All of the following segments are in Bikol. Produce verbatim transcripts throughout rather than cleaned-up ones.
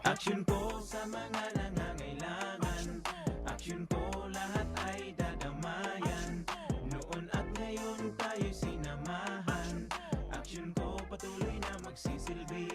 Aksyon ko sa mga nangangailangan. Aksyon ko lahat ay dadamayan. Noon at ngayon tayo'y sinamahan. Aksyon ko patuloy na magsisilbi.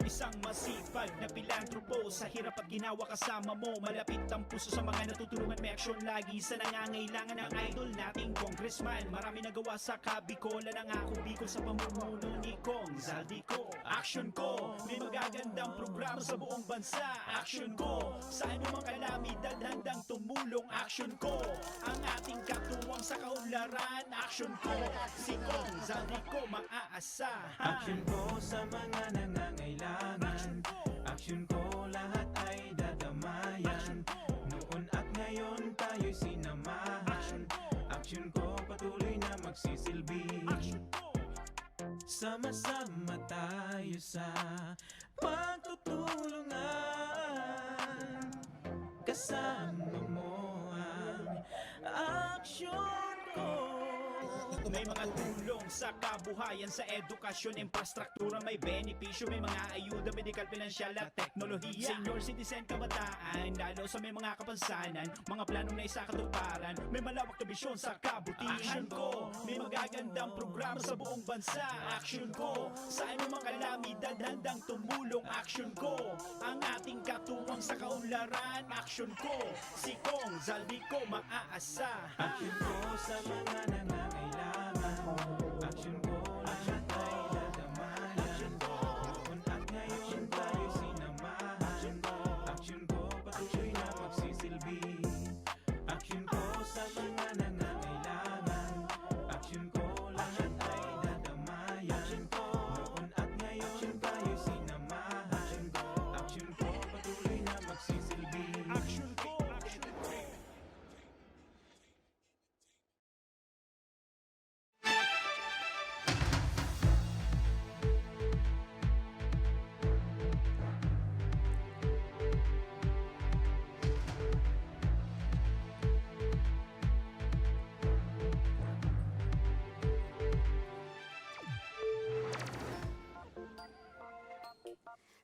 Isang masipag na pilantropo, sa hirap at ginawa kasama mo. Malapit ang puso sa mga natutulungan, may aksyon lagi sa nangangailangan. Ang idol nating congressman, marami nagawa sa Kabicol. Nangako Bicol sa pamumuno ni Cong Zaldy Co. Aksyon ko, may magagandang programa sa buong bansa. Aksyon ko, sa anumang kalamidad handang tumulong. Aksyon ko, ang ating katuwang sa kaunlaran. Aksyon ko, si Cong Zaldy Co maaasahan. Aksyon ko sa mga nangangailangan. Aksyon ko, lahat ay dadamayan. Noon at ngayon tayo'y sinamahan. Aksyon ko, patuloy na magsisilbi. Sama-sama tayo sa pagtutulungan. Kasama mo ang aksyon ko. May mga tulong sa kabuhayan, sa edukasyon, infrastruktura, may benepisyo, may mga ayuda, medikal, pinansyal at teknolohiya. Senior citizen, kabataan, lalo sa may mga kapansanan, mga planong naisakatuparan, may malawak na bisyon sa kabutihan. Aksyon ko, may magagandang programa sa buong bansa. Aksyon ko, sa anumang kalamidad handang tumulong. Aksyon ko, ang ating katuwang sa kaunlaran. Aksyon ko, si Cong Zaldy Co maaasahan. Aksyon ko sa mga nangangailangan. Aksyon ko, lahat ay dadamayan. Noon at ngayon tayo sinamahan. Aksyon ko, patuloy na magsisilbi. Aksyon ko sa mga nangangailangan. Aksyon ko, lahat ay dadamayan. Noon at ngayon tayo sinamahan. Aksyon ko, patuloy na magsisilbi. Aksyon ko, aksyon ko.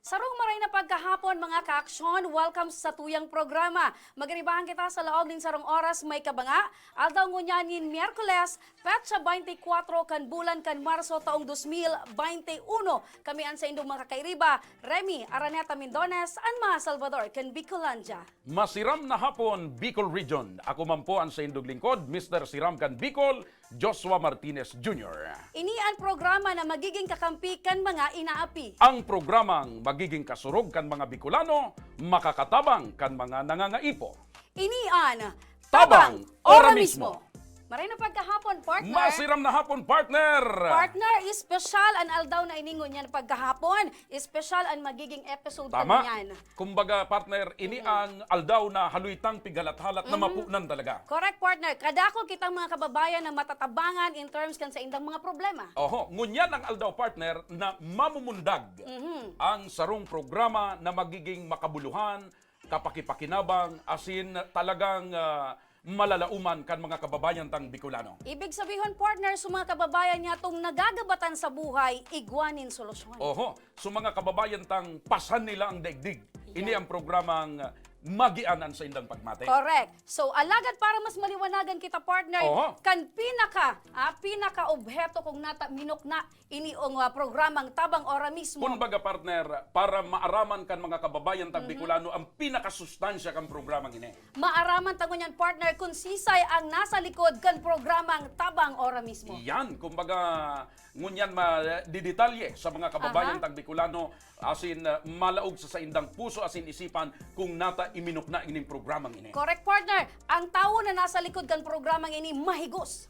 Sarong maray na pagkahapon, mga kaaksyon. Welcome sa tuyang programa. Magiribahan kita sa laog nin sarong oras may kabanga. Aldaw ngunyan nin Miyerkules, petsa baynte kwatro kan bulan kan Marso taong dos mil baynte uno. Kami an saindong mga kakairiba, Remy Araneta Mindones, an mga Salvador kan Bicolandia. Masiram na hapon, Bicol Region. Ako man po an saindong lingkod, Mister Siram kan Bicol, Joshua Martinez Junior. Ini an programa na magiging kakampi kan mga inaapi. Ang programang magiging kasurog kan mga Bicolano, makakatabang kan mga nangangaipo. Ini an Tabang, Tabang, ora ora mismo. Mismo. Maray na pagkahapon, partner. Masiram na hapon, partner. Partner, espesyal an aldaw na ini ngunyan pagkahapon. Espesyal an magiging episode Tama. Ngunyan. Kumbaga, partner, ini Mm. ang aldaw na haloy tang pighalat-halat na Mm. mapunan talaga. Correct, partner. Kadakul kitang mga kababayan na matatabangan in terms kan saindang mga problema. Oho, ngunyan ang aldaw, partner, na mamumundag Mhm. ang sarong programa na magiging makabuluhan, kapakipakinabang, asin talagang, ah, malalauman kan mga kababayan tang Bicolano. Ibig sabihon, partner, sa mga kababayan niya tong nagagabatan sa buhay, igwa nin solusyon. Oho, sa mga kababayan tang pasan nila ang daigdig. Ini Yan. Ang programang Magian an Saindang Pagmate. Correct. So, alagad para mas maliwanagan kita, partner, Oho. Kan pinaka, ah, pinaka-obheto kung nata minukna ini ong, ah, programang Tabang Ora Mismo. Kumbaga, partner, para maaraman kan mga kababayan tang Mhm. Bicolano ang pinakasustansya kan programang ini. Maaraman ta ngunyan, partner, kung sisay ang nasa likod kan programang Tabang Ora Mismo. Yan, kumbaga, ngunyan madidetalye sa mga kababayan Aha. tang Bicolano, asin, ah, malaog sa saindang puso asin isipan kung nata iminukna ining programang ini. Correct, partner. Ang tawo na nasa likod kan programang ini mahigos.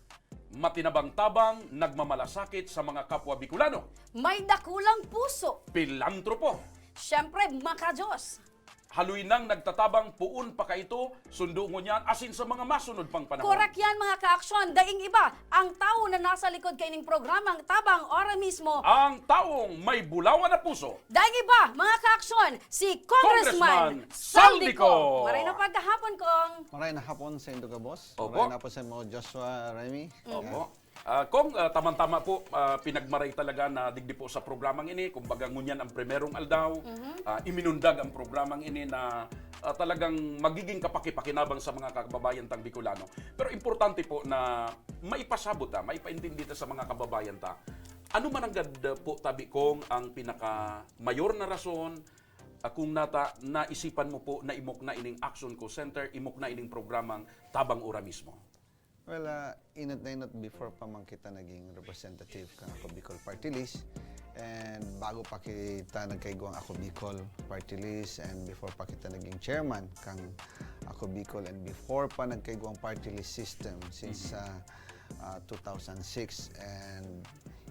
Matinabang-tabang, nagmamalasakit sa mga kapwa Bicolano. May dakulang puso. Pilantropo. Siyempre, maka-Diyos. haloy nang nagtatabang poon pa kaito, sundo ngunyan, asin sa mga masunod pang panahon. Korek yan, mga kaaksyon. Daing iba, ang tawo na nasa likod kaining programang Tabang Ora mismo. Ang taong may bulawan na puso. Daing iba, mga kaaksyon, si Congressman Congressman Saldico. Saldico. Maray na pagkahapon, Kong. Maray na hapon sa Indoga, boss. Opo. Maray na po sa mo, Joshua, Remy. Opo. Ah, Kong, ah, tamang-tama po, ah, pinagmaray talaga na digdi po sa programang ini. Kumbaga, ngunyan ang primerong aldaw, ah, iminundag ang programang ini na ah, talagang magiging kapakipakinabang sa mga kababayan tang Bicolano. Pero importante po na maipasabot ta, maipaintindi ta sa mga kababayan ta. Ano man ang gad po, tabi Kong, ang pinaka mayor na rason ah, kung nata naisipan mo po na imukna ining Action Call Center, imukna ining programang Tabang Ora mismo? Well, ah, inot na inot before pa man kita naging representative kan Ako Bicol Party List. And bago pa kita nagkaigwang Ako Bicol Party List and before pa kita naging chairman kan Ako Bicol and before pa nagkaigwang party list system since ah, ah, two thousand six and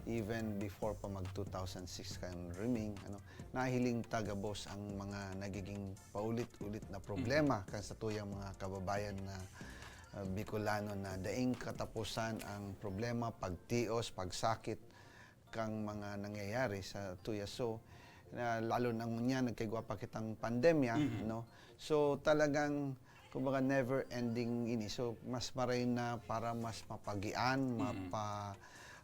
even before pa mag two thousand six kan Reming, ano, nahiling ta gabos ang mga nagiging paulit-ulit na problema kan satuyang mga kababayan na ah, Bicolano na daing kataposan ang problema, pagtios, pagsakit kang mga nangyayari sa tuya. So, na, lalo na ngunyan, nagkaigwa pa kitang pandemya, no? So, talagang, kumbaga, never ending ini. So, mas maray na para mas mapagian, mapa,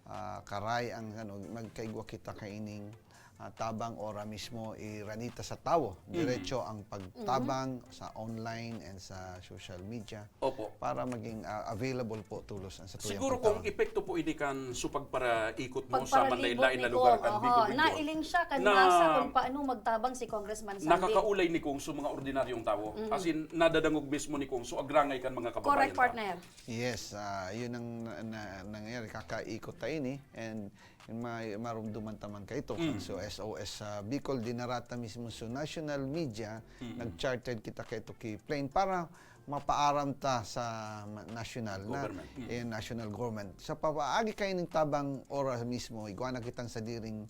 ah, karay ang, ano, magkaigwa kita kaining ah, tabang ora mismo iranita sa tawo. Diretso ang pagtabang sa online and sa social media Opo. para maging ah, available po tulos ang sa tuyang Siguro kung pagtabang. epekto po ini kan so pagparaikot mo sa Pagparalibot manlain-lain ni na lugar Kong, kan oho, Bicol Region. Nailing siya kan Na- masa kung paano magtabang si Congressman Sandy. Nakakaulay ni Kong so mga ordinaryong tawo. As in, nadadangog mismo ni Kong so agrangay kan mga kababayan Correct, ta. partner. Yes, ah, yun ang na, na, nangyari. Kakaikot tayo ni and Yun, ma-, marumduman ta man kaito. Mm. So, S O S sa Bicol, dinara ta mismo sa national media, Mm. nag-chartered kita kaito ki plane para mapaaram ta sa ma-, national na, Government. Mm. eh, national government. Sa papaagi kayo ning tabang oras mismo, igwa na kitang sadiring,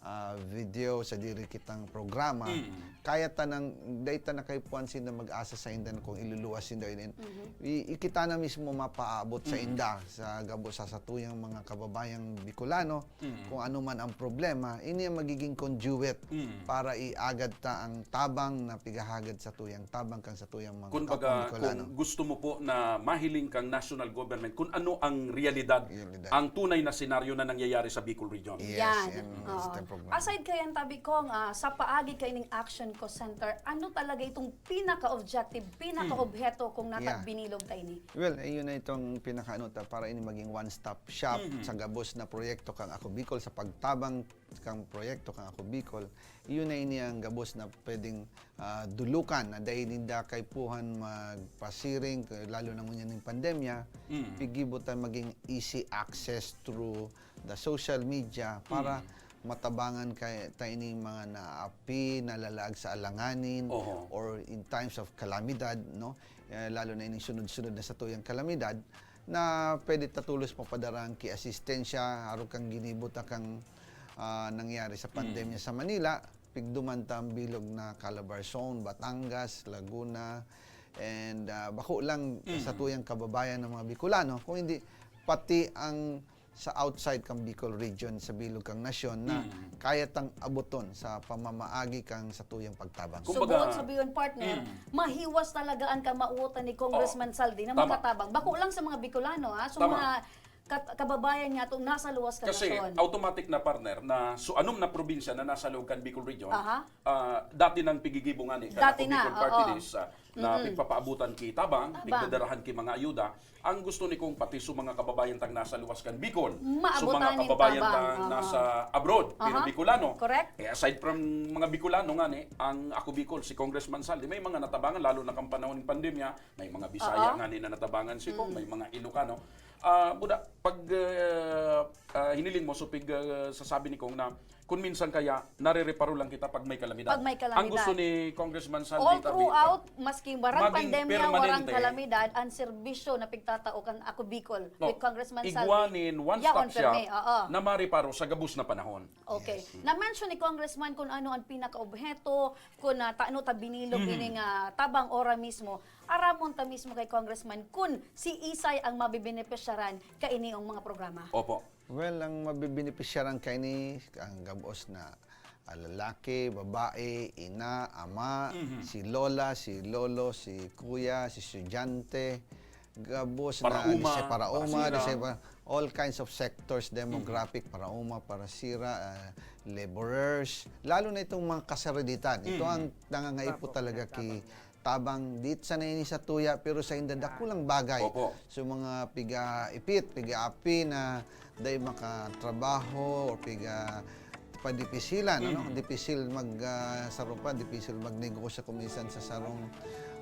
ah, video, sadiri kitang programa. Mm. Kaya ta nang, dai ta na kay puwan sinda mag-asa sa inda kung iluluwas sinda yun. Mhm. I-, i-, kita na mismo mapaabot sa Mm. inda, sa gabos sa satuyang mga kababayang Bicolano, Mm. kung ano man ang problema, ini ang magiging conduit Mm. para iagad ta ang tabang na pigahagad sa tuyang tabang kan sa tuyang mga Kumbaga, kapwa Bicolano. Kung gusto mo po na mahiling kang national government, kung ano ang realidad, Realidad. ang tunay na senaryo na nangyayari sa Bicol Region. Yes, Yan. yan, Oo. Mister Pugman. Aside kaya ang tabi kong, ah, sa paagi kaining Action Call Center, ano talaga itong pinaka-objective, pinaka-obheto kung natag Yeah. binilog ta ini? Well, ayun na itong pinakaano ta para ini maging one-stop shop Mhm. sa gabos na proyekto kang Ako Bicol sa pagtabang kang proyekto kang Ako Bicol. Iyon na ini ang gabos na pwedeng, ah, dulukan na dai ninda kaipuhan magpasiring, k-, lalo na ngunyan ning pandemya. Mhm. Pigibo ta maging easy access through the social media para Mhm. matabangan kay ta ining mga naapi, nalalaag sa alanganin, Oho. or in times of kalamidad, no? Eh, lalo na ining sunod-sunod na satuyang kalamidad, na pwede ta tulos mapadarang ki asistensya, arog kang ginibo ta kang, ah, nangyari sa Mm. pandemya sa Manila, pigduman ta ang bilog na Calabarzon, Batangas, Laguna, and, ah, bako lang Mm. sa tuyang kababayan ng mga Bicolano, kung hindi, pati ang sa outside kang Bicol Region, sa bilog kang nasyon, na Mm. kaya tang abuton sa pamamaagi kang satuyang pagtabang. So, Kumbaga, buot sabihin, partner, Mm. mahiwas talaga ang kamauotan ni Congressman Oh, Saldi na tama. makatabang. Bako lang sa mga Bicolano, ha? So, Tama. mga kat-, kababayan niya itong nasa luwas ka Kasi nasyon. automatic na, partner, na so anom na probinsya na nasa loob kan Bicol Region, Aha. ah, dati nang pigigibo nga ni Dati kan Ako na, Bicol Party oo. List, ah, na Mm. pigpapaabutan ki tabang, Tabang. pigdadarahan ki mga ayuda, ang gusto ni kong pati sa mga kababayan tang nasa luwas kan Bicol, sa mga Maabutan nin kababayan tabang, tang oo. nasa abroad, pero Aha. Bicolano. Correct. Eh, aside from mga Bicolano nga ni, ang Ako Bicol, si Congressman Saldi, may mga natabangan, lalo na kang panahon ng pandemya, may mga Bisaya Oo. nga ni na natabangan si Kong, Mm. may mga Ilocano. Ah, buda, pag, ah, ah, hiniling mo, so pig, ah, sasabi ni Cong na kung minsan kaya, narereparo lang kita pag may kalamidad. Pag may kalamidad. Ang gusto ni Congressman Saldi All Tabi, throughout, maski warang maging pandemya, warang permanente. Kalamidad, ang serbisyo na pigtatao kan Ako Bicol, No, with Congressman Saldi. igwa nin one-stop Yaon, shop permi, oo. na mareparo sa gabos na panahon. Okay. Na-mention ni Congressman kung ano ang pinaka-obheto, kung ah, ta- ano ta binilog ining ah, tabang ora mismo. Aramon ta mismo kay Congressman kung si Isay ang mabibenepisyaran kaini ang mga programa. Opo. Well, ang mabibenepisyaran kaini, ang gabos na ah, lalaki, babae, ina, ama, si lola, si lolo, si kuya, si estudyante, gabos na Parauma, di siya parauma, di parasira. siya pa- all kinds of sectors, demographic, parauma, parasira, ah, laborers, lalo na itong mga kasaraditan. Ito ang nangangaipo talaga ki tabang, di sana ini sa tuya, pero sa inda dakulang bagay. Opo. So mga piga-ipit, piga-api na dahil makatrabaho or piga padipisilan, ano? Dipisil mag ah, saro pa, dipisil magnegosyo kuminsan sa sarong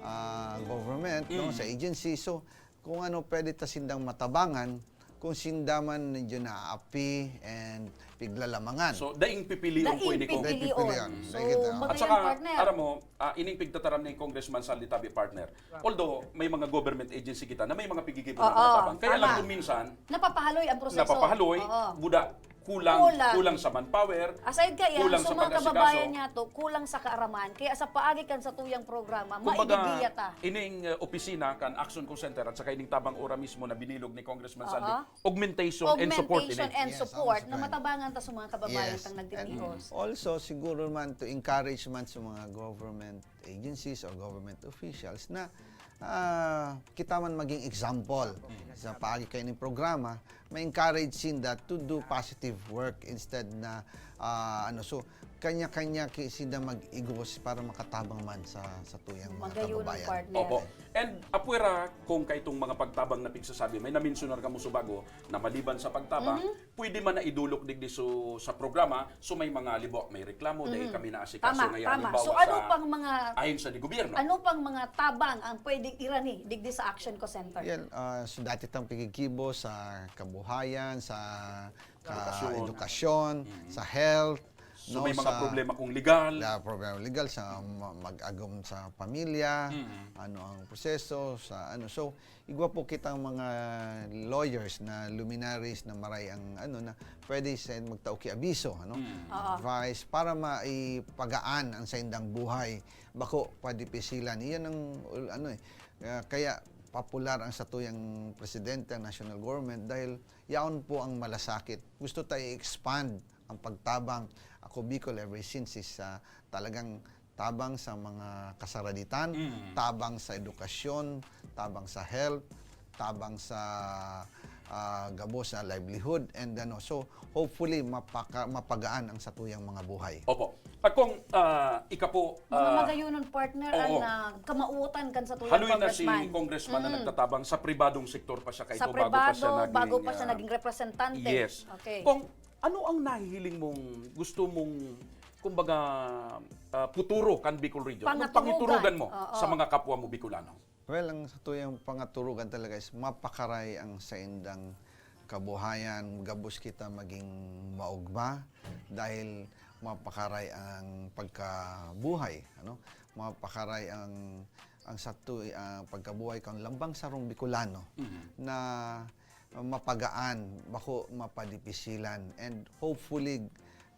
ah, government, no, sa agency. So, kung ano pwede ta sindang matabangan, kung sinda man medyo naapi and piglalamangan. So, daing pipilion po Daing ini, Cong. pipilion. Pipilion. So, Dahil kita. At magayon, saka, partner. aram mo, ah, ining pigtataram ni Congressman Saldi Tabi, partner. Although, may mga government agency kita na may mga pigigibo na Oo, mga tabang. Kaya lang tama. kung minsan, Napapahaloy ang proseso. napapahaloy, Oo. buda, kulang, Kulang. kulang sa manpower, Aside kaya, kulang sa sa mga pag-asikaso. Kababayan niya to, kulang sa kaaraman, kaya sa paagi kan satuyang programa, Kumbaga, maigigiya ta. ining uh, opisina kan Action Call Center at saka ining tabang ora mismo na binilog ni Congressman Oo. Saldi, augmentation and support ini. Augmentation and Yes, support ang na support. Matabangan ta sa mga kababayan Yes. tang And nagtitios. also, siguro man to encourage man sa mga government agencies or government officials na ah, kita man maging example sa paagi kayo ng programa, ma-encourage sinda to do positive work instead na ah, ano, so kanya-kanya ki- sinda mag-igos para makatabang man sa sa tuyang mga Magayon, kababayan. partner. Opo. And apwera kung kaitong mga pagtabang na pigsasabi, may namensyunar kamo subago na maliban sa pagtabang, pwede man na idulok digdi so, sa programa, so may mga libo, may reklamo, dahil kami naasikaso Tama, ngayon, tama. halimbawa So, ano sa pang mga ahensya de gobyerno. Ano pang mga tabang ang pwedeng irani digdi sa Action Call Center? Yan, ah, so dati tang pigigibo sa kabuhayan, sa ka- Edukasyon. edukasyon, sa health, So no, may mga sa- problema kung legal. Na problema legal sa ma- mag-agom sa pamilya, ano ang proseso sa ano. So, igwa po kitang mga lawyers na luminaries na maray ang ano na pwede sa magtao ki abiso, ano? Advice para maipagaan ang saindang buhay. Bako padipisilan. Iyan ang ano eh. Ah, kaya popular ang satuyang presidente, ang national government dahil yaon po ang malasakit. Gusto tayo i-expand ang pagtabang. Ako Bicol ever since is ah, talagang tabang sa mga kasaraditan, tabang sa edukasyon, tabang sa health, tabang sa ah, gabos na livelihood and ano. So hopefully mapaka, mapagaan ang satuyang mga buhay. Opo. At kung ah, ika po, Mga ah, magayunon, partner, oo. Ang ah, kamautan kan satuyang Haloy na si congressman. Congressman na nagtatabang sa pribadong sektor pa siya kay Sa bago pa siya pribado, naging, bago pa siya ah, naging representante. Yes. Okay. Kung ano ang nahihiling mong gusto mong, kumbaga, ah, puturo kan Bicol Region? Anong Pangaturugan. pangiturugan mo Oo. Sa mga kapwa mo Bicolano? Well, ang satuyang pangaturugan talaga is mapakaray ang saindang kabuhayan, gabos kita maging maugma dahil mapakaray ang pagkabuhay, ano? Mapakaray ang ang satu ang pagkabuhay kan lambang sarong Bicolano na mapagaan, bako mapadipisilan, and hopefully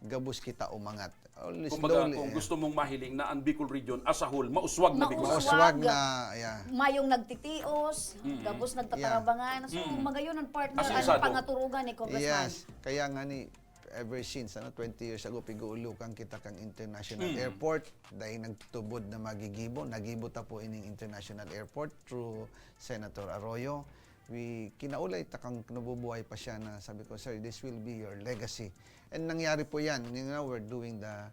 gabos kita umangat. Only Kumbaga, slowly, kung eh. Gusto mong mahiling na ang Bicol Region as a whole, mauswag na Bicol. Mauswag. Mauswag na, yeah. Mayong nagtitios, gabos nagtatarabangan. So, magayon ang partner, As ano isado. Pangaturungan ni Congressman? Yes, kaya nga ni ever since, ano, twenty years ago, piguulukan kita kang international airport, dahil nagtubod na magigibo, nagibo ta po ining international airport through Senator Arroyo. We, kinaulay ta kang nabubuhay pa siya na sabi ko, "Sir, this will be your legacy." And nangyari po yan. You know, we're doing the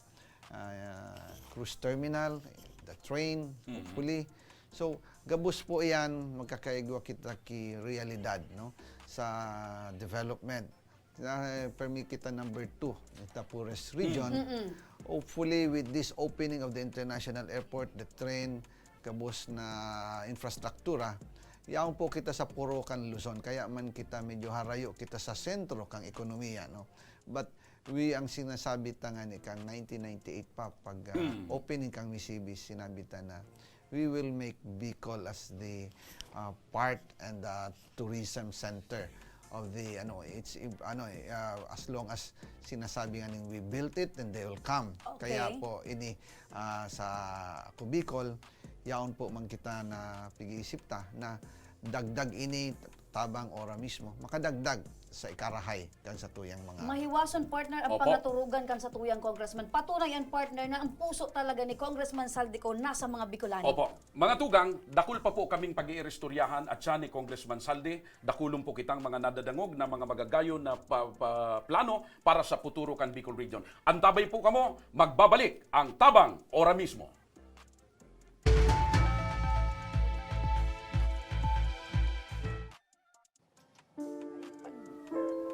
uh, cruise terminal, the train, hopefully. So, gabos po yan, magkakaigwa kita ki realidad, no, sa development. Na, permi kita number two, the poorest region. Hopefully, with this opening of the international airport, the train, gabos na infrastruktura, Yaon po kita sa puro kan Luzon, kaya man kita medyo harayo kita sa sentro kang ekonomiya, no? But we, ang sinasabi ta nga ni kang nineteen ninety-eight pa, pag, ah, Mm. opening kang Misibis, sinabi ta na, "We will make Bicol as the, ah, part and, ah, tourism center of the," ano, it's, ano, eh, ah, as long as sinasabi nga ning, "We built it, then they will come." Okay. Kaya po, ini, ah, sa Ako Bicol, yaon po man kita na pig-iisip ta na dagdag ini tabang ora mismo, makadagdag sa ikarahay kan satuyang mga Mahiwason, partner, ang Opo. pangaturugan kan satuyang congressman. Patunay an partner na ang puso talaga ni Congressman Zaldy Co nasa mga Bicolano. Opo. Mga tugang, dakul pa po kaming pag-iiristoryahan at siya ni Congressman Zaldy. Dakulon po kitang mga nadadangog na mga magagayon na pa, pa, plano para sa futuro kan Bicol Region. Antabay po kamo, magbabalik ang Tabang ora mismo.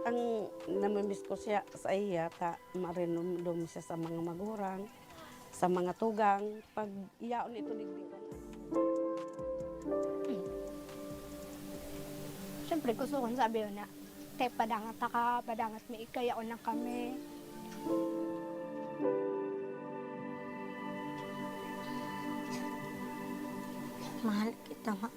Ang namimiss ko siya sa iya, ta marinumdom siya sa mga magurang, sa mga tugang, pag yaon ito digdi ko. Siyempre, gusto kong sabi yun na, "Te, padangat taka, padangat mi ika, yaon na kami." Mahal kita, ma.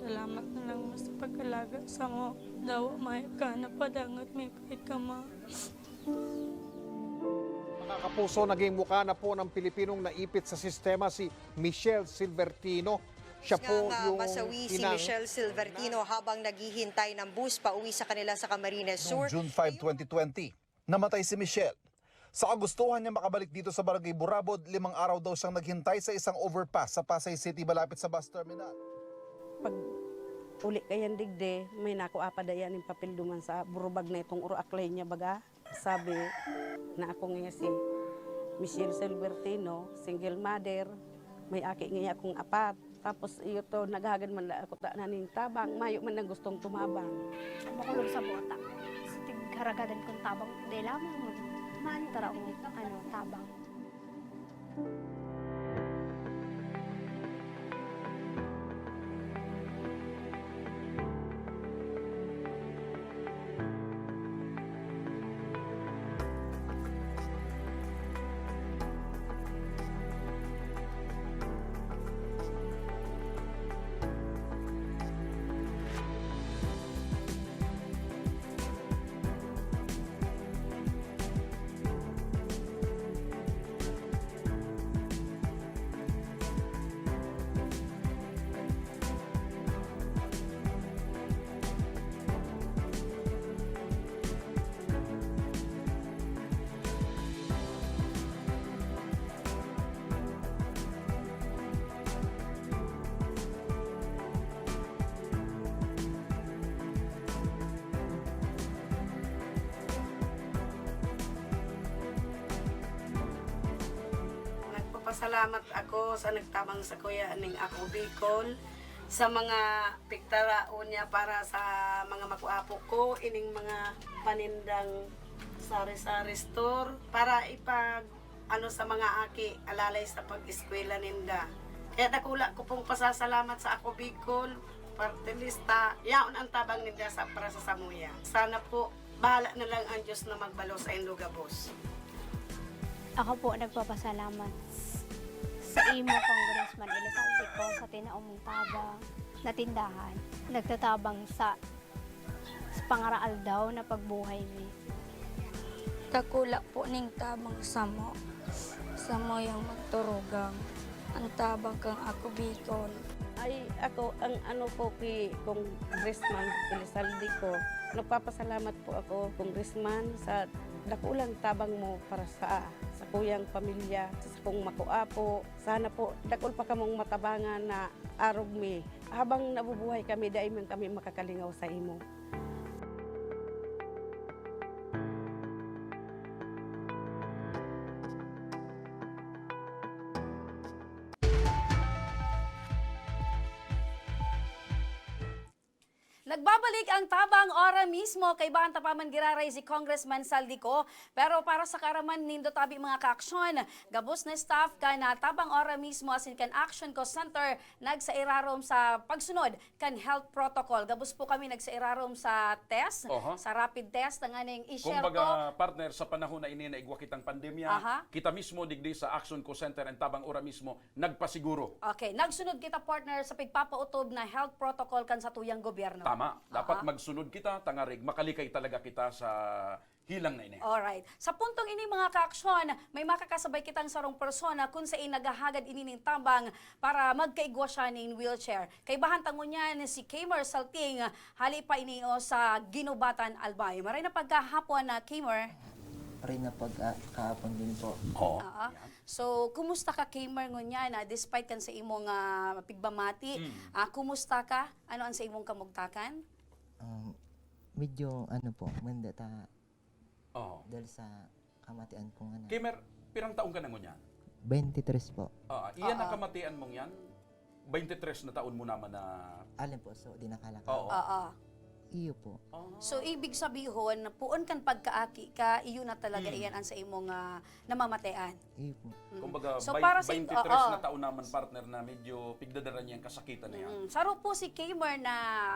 Salamat na lang, ma, sa pag-alaga samo. Dawa mayo ka na padangat mi ika, ma. Mga kapuso, naging mukha na po ng Pilipinong naipit sa sistema si Michelle Silvertino. Siya po nga yung masawi si ina Michelle Silvertino habang naghihintay ng bus pauwi sa kanila sa Camarines Sur. Noong June five, twenty twenty, namatay si Michelle. Sa kagustuhan niya makabalik dito sa Barangay Burabod, limang araw daw siyang naghintay sa isang overpass sa Pasay City, malapit sa bus terminal. Pag-uli kayan digdi, may nakua pa dayan nin papel duman sa burubag na itong uro aklay niya, baga. Sabi na ako nga si Michelle Silvertino, single mother, may aki nga akong apat. Tapos iyo to, naghagad man la ako ta na nin tabang, mayo man nang gustong tumabang. Makulog sa buta. Sa tigharagadan kong tabang, dai lamang man. Tara, ano, tabang. Nagpapasalamat ako sa nagtabang sakuya ning Ako Bicol, sa mga pigtaraon niya para sa mga makuapo ko, ining mga panindang sari-sari store, para ipag-, ano, sa mga aki, alalay sa pag-eskwela ninda. Kaya dakula ko pong pasasalamat sa Ako Bicol, parte lista, yaon ang tabang ninda sa, para sa samuya. Sana po, bahala na lang ang Diyos na magbalo saindo gabos. Ako po nagpapasalamat s-, sa imo, Congressman Elizalde Co, sa tinao mong tabang na tindahan. Nagtatabang sa, sa pangaraaldaw na pagbuhay mi. Dakula po ning tabang samo, samuyang magturugang. Ang tabang kang Ako Bicol. Ay, ako, ang ano ko ki Congressman Elizalde Co, nagpapasalamat po ako, Congressman, sa dakulang tabang mo para sa, sa kuyang pamilya, sa sakong makuapo. Sana po, dakul pa kamong matabangan na arog mi. Habang nabubuhay kami, dai man kami makakalingaw sa imo. Nagbabalik ang Tabang Ora Mismo, kaibahan ta pa man giraray si Congressman Saldico. Pero para sa kaaraman nindo tabi, mga kaaksyon, gabos na staff kan, ah, Tabang Ora Mismo asin kan Action Co Center nagsairarom sa pagsunod kan health protocol. Gabos po kami nagsairarom sa test, Oho. sa rapid test, tanganing i-share Kumbaga, to. Partner, sa panahon na ini na igwa kitang pandemya, Aha. kita mismo digdi sa Action Co Center and Tabang Ora Mismo, nagpasiguro. Okay, nagsunod kita, partner, sa pigpapautob na health protocol kan satuyang gobyerno. Tama. Dapat Ah. magsunod kita, tangarig makalikay talaga kita sa hilang na ini. Alright. Sa puntong ini, mga kaaksyon, may makakasabay kitang sarong persona kun sain naghahagad ini nin tabang para magkaigwa siya nin wheelchair. Kaibahan ta ngunyan si Kamer Salting, hali pa ini o sa Guinobatan, Albay. Maray na pagkahapon na, Kamer. Maray na pagkahapon din po. Oo. Oo. Yan. So, kumusta ka, Kamer, ngunyan, ah, despite kan sa imong, ah, pigmamati? Mm. Ah, kumusta ka? Ano ang sa imong kamugtakan? Um, medyo, ano po, manda ta Oo. dahil sa kamatian ko nga na. Kamer, pirang taon ka na ngunyan? Twenty-three po. Ah, iyan na Oo. kamatian mong yan? Twenty-three na taon mo naman na Alin po, so di nakalakad? Oo. Oo. Iyo po. Ah. So, ibig sabihon, puon kan pagkaaki ka, iyo na talaga Mm. iyan ang sa imong, ah, namamatean. Iyo po. Mm. Kumbaga, So, bay-, para sa in-, twenty-three oo. na taon naman, partner, na medyo pigdadara niya ang kasakitan na yan. Mm. Saro po si Kamer na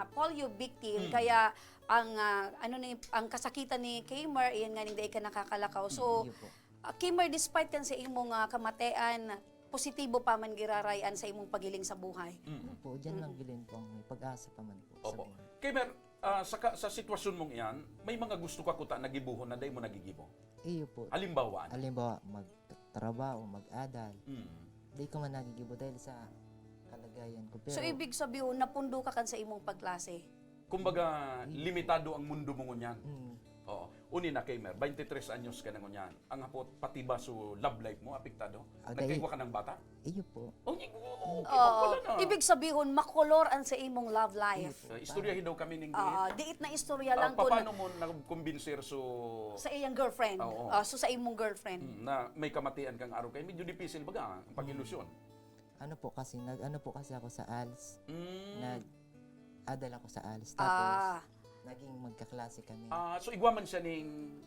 polio victim, Mm. kaya ang, ah, ano ni, ang kasakitan ni Kamer, iyan nga ning dai ka nakakalakaw. So, Mm, iyo po. ah, Kamer, despite kan sa imong, ah, kamatean, positibo pa man giraray an sa imong paghiling sa buhay. Mm. Opo, diyan lang Mm. gilin po ang may pag-asa pa man po, Opo. sabihin. Kamer, ah, sa ka-, sa sitwasyon mong iyan, may mga gusto ka kuta na gibohon na dai mo nagigibo? Iyo po. Halimbawa, ano? Halimbawa, magtrabaho, mag-adal. Mm. Di ko man nagigibo dahil sa kalagayan ko. So, Pero ibig sabihon, napundo ka kan sa imong pagklase? Kumbaga, Mm. limitado ang mundo mo ngunyan. Mm. Oo. Uni na, Kamer, twenty-three anyos ka na ngunyan. Ang hapot, pati ba so love life mo apektado? Ah, dahil Nagkaigwa ka ng bata? Iyo po. Oh, y-, oh, okay, Oo. wala na. Ibig sabihon, makolor an sa imong love life. Iyo po. Ah, istoryahin daw kami ning Oo, diit. diit na istorya Ah, lang kun paano mo nakumbinser so Sa iyang girlfriend. Oo. Ah, so sa imong girlfriend. Mm, na may kamatian kang araw kay medyo dipisil baga ang pag-ilusyon. Ano po kasi, nag-ano po kasi ako sa ALS. Mm. Nag-adal ako sa ALS. Tapos, Ah. naging magkaklase kami. Ah, so igwa man siya ning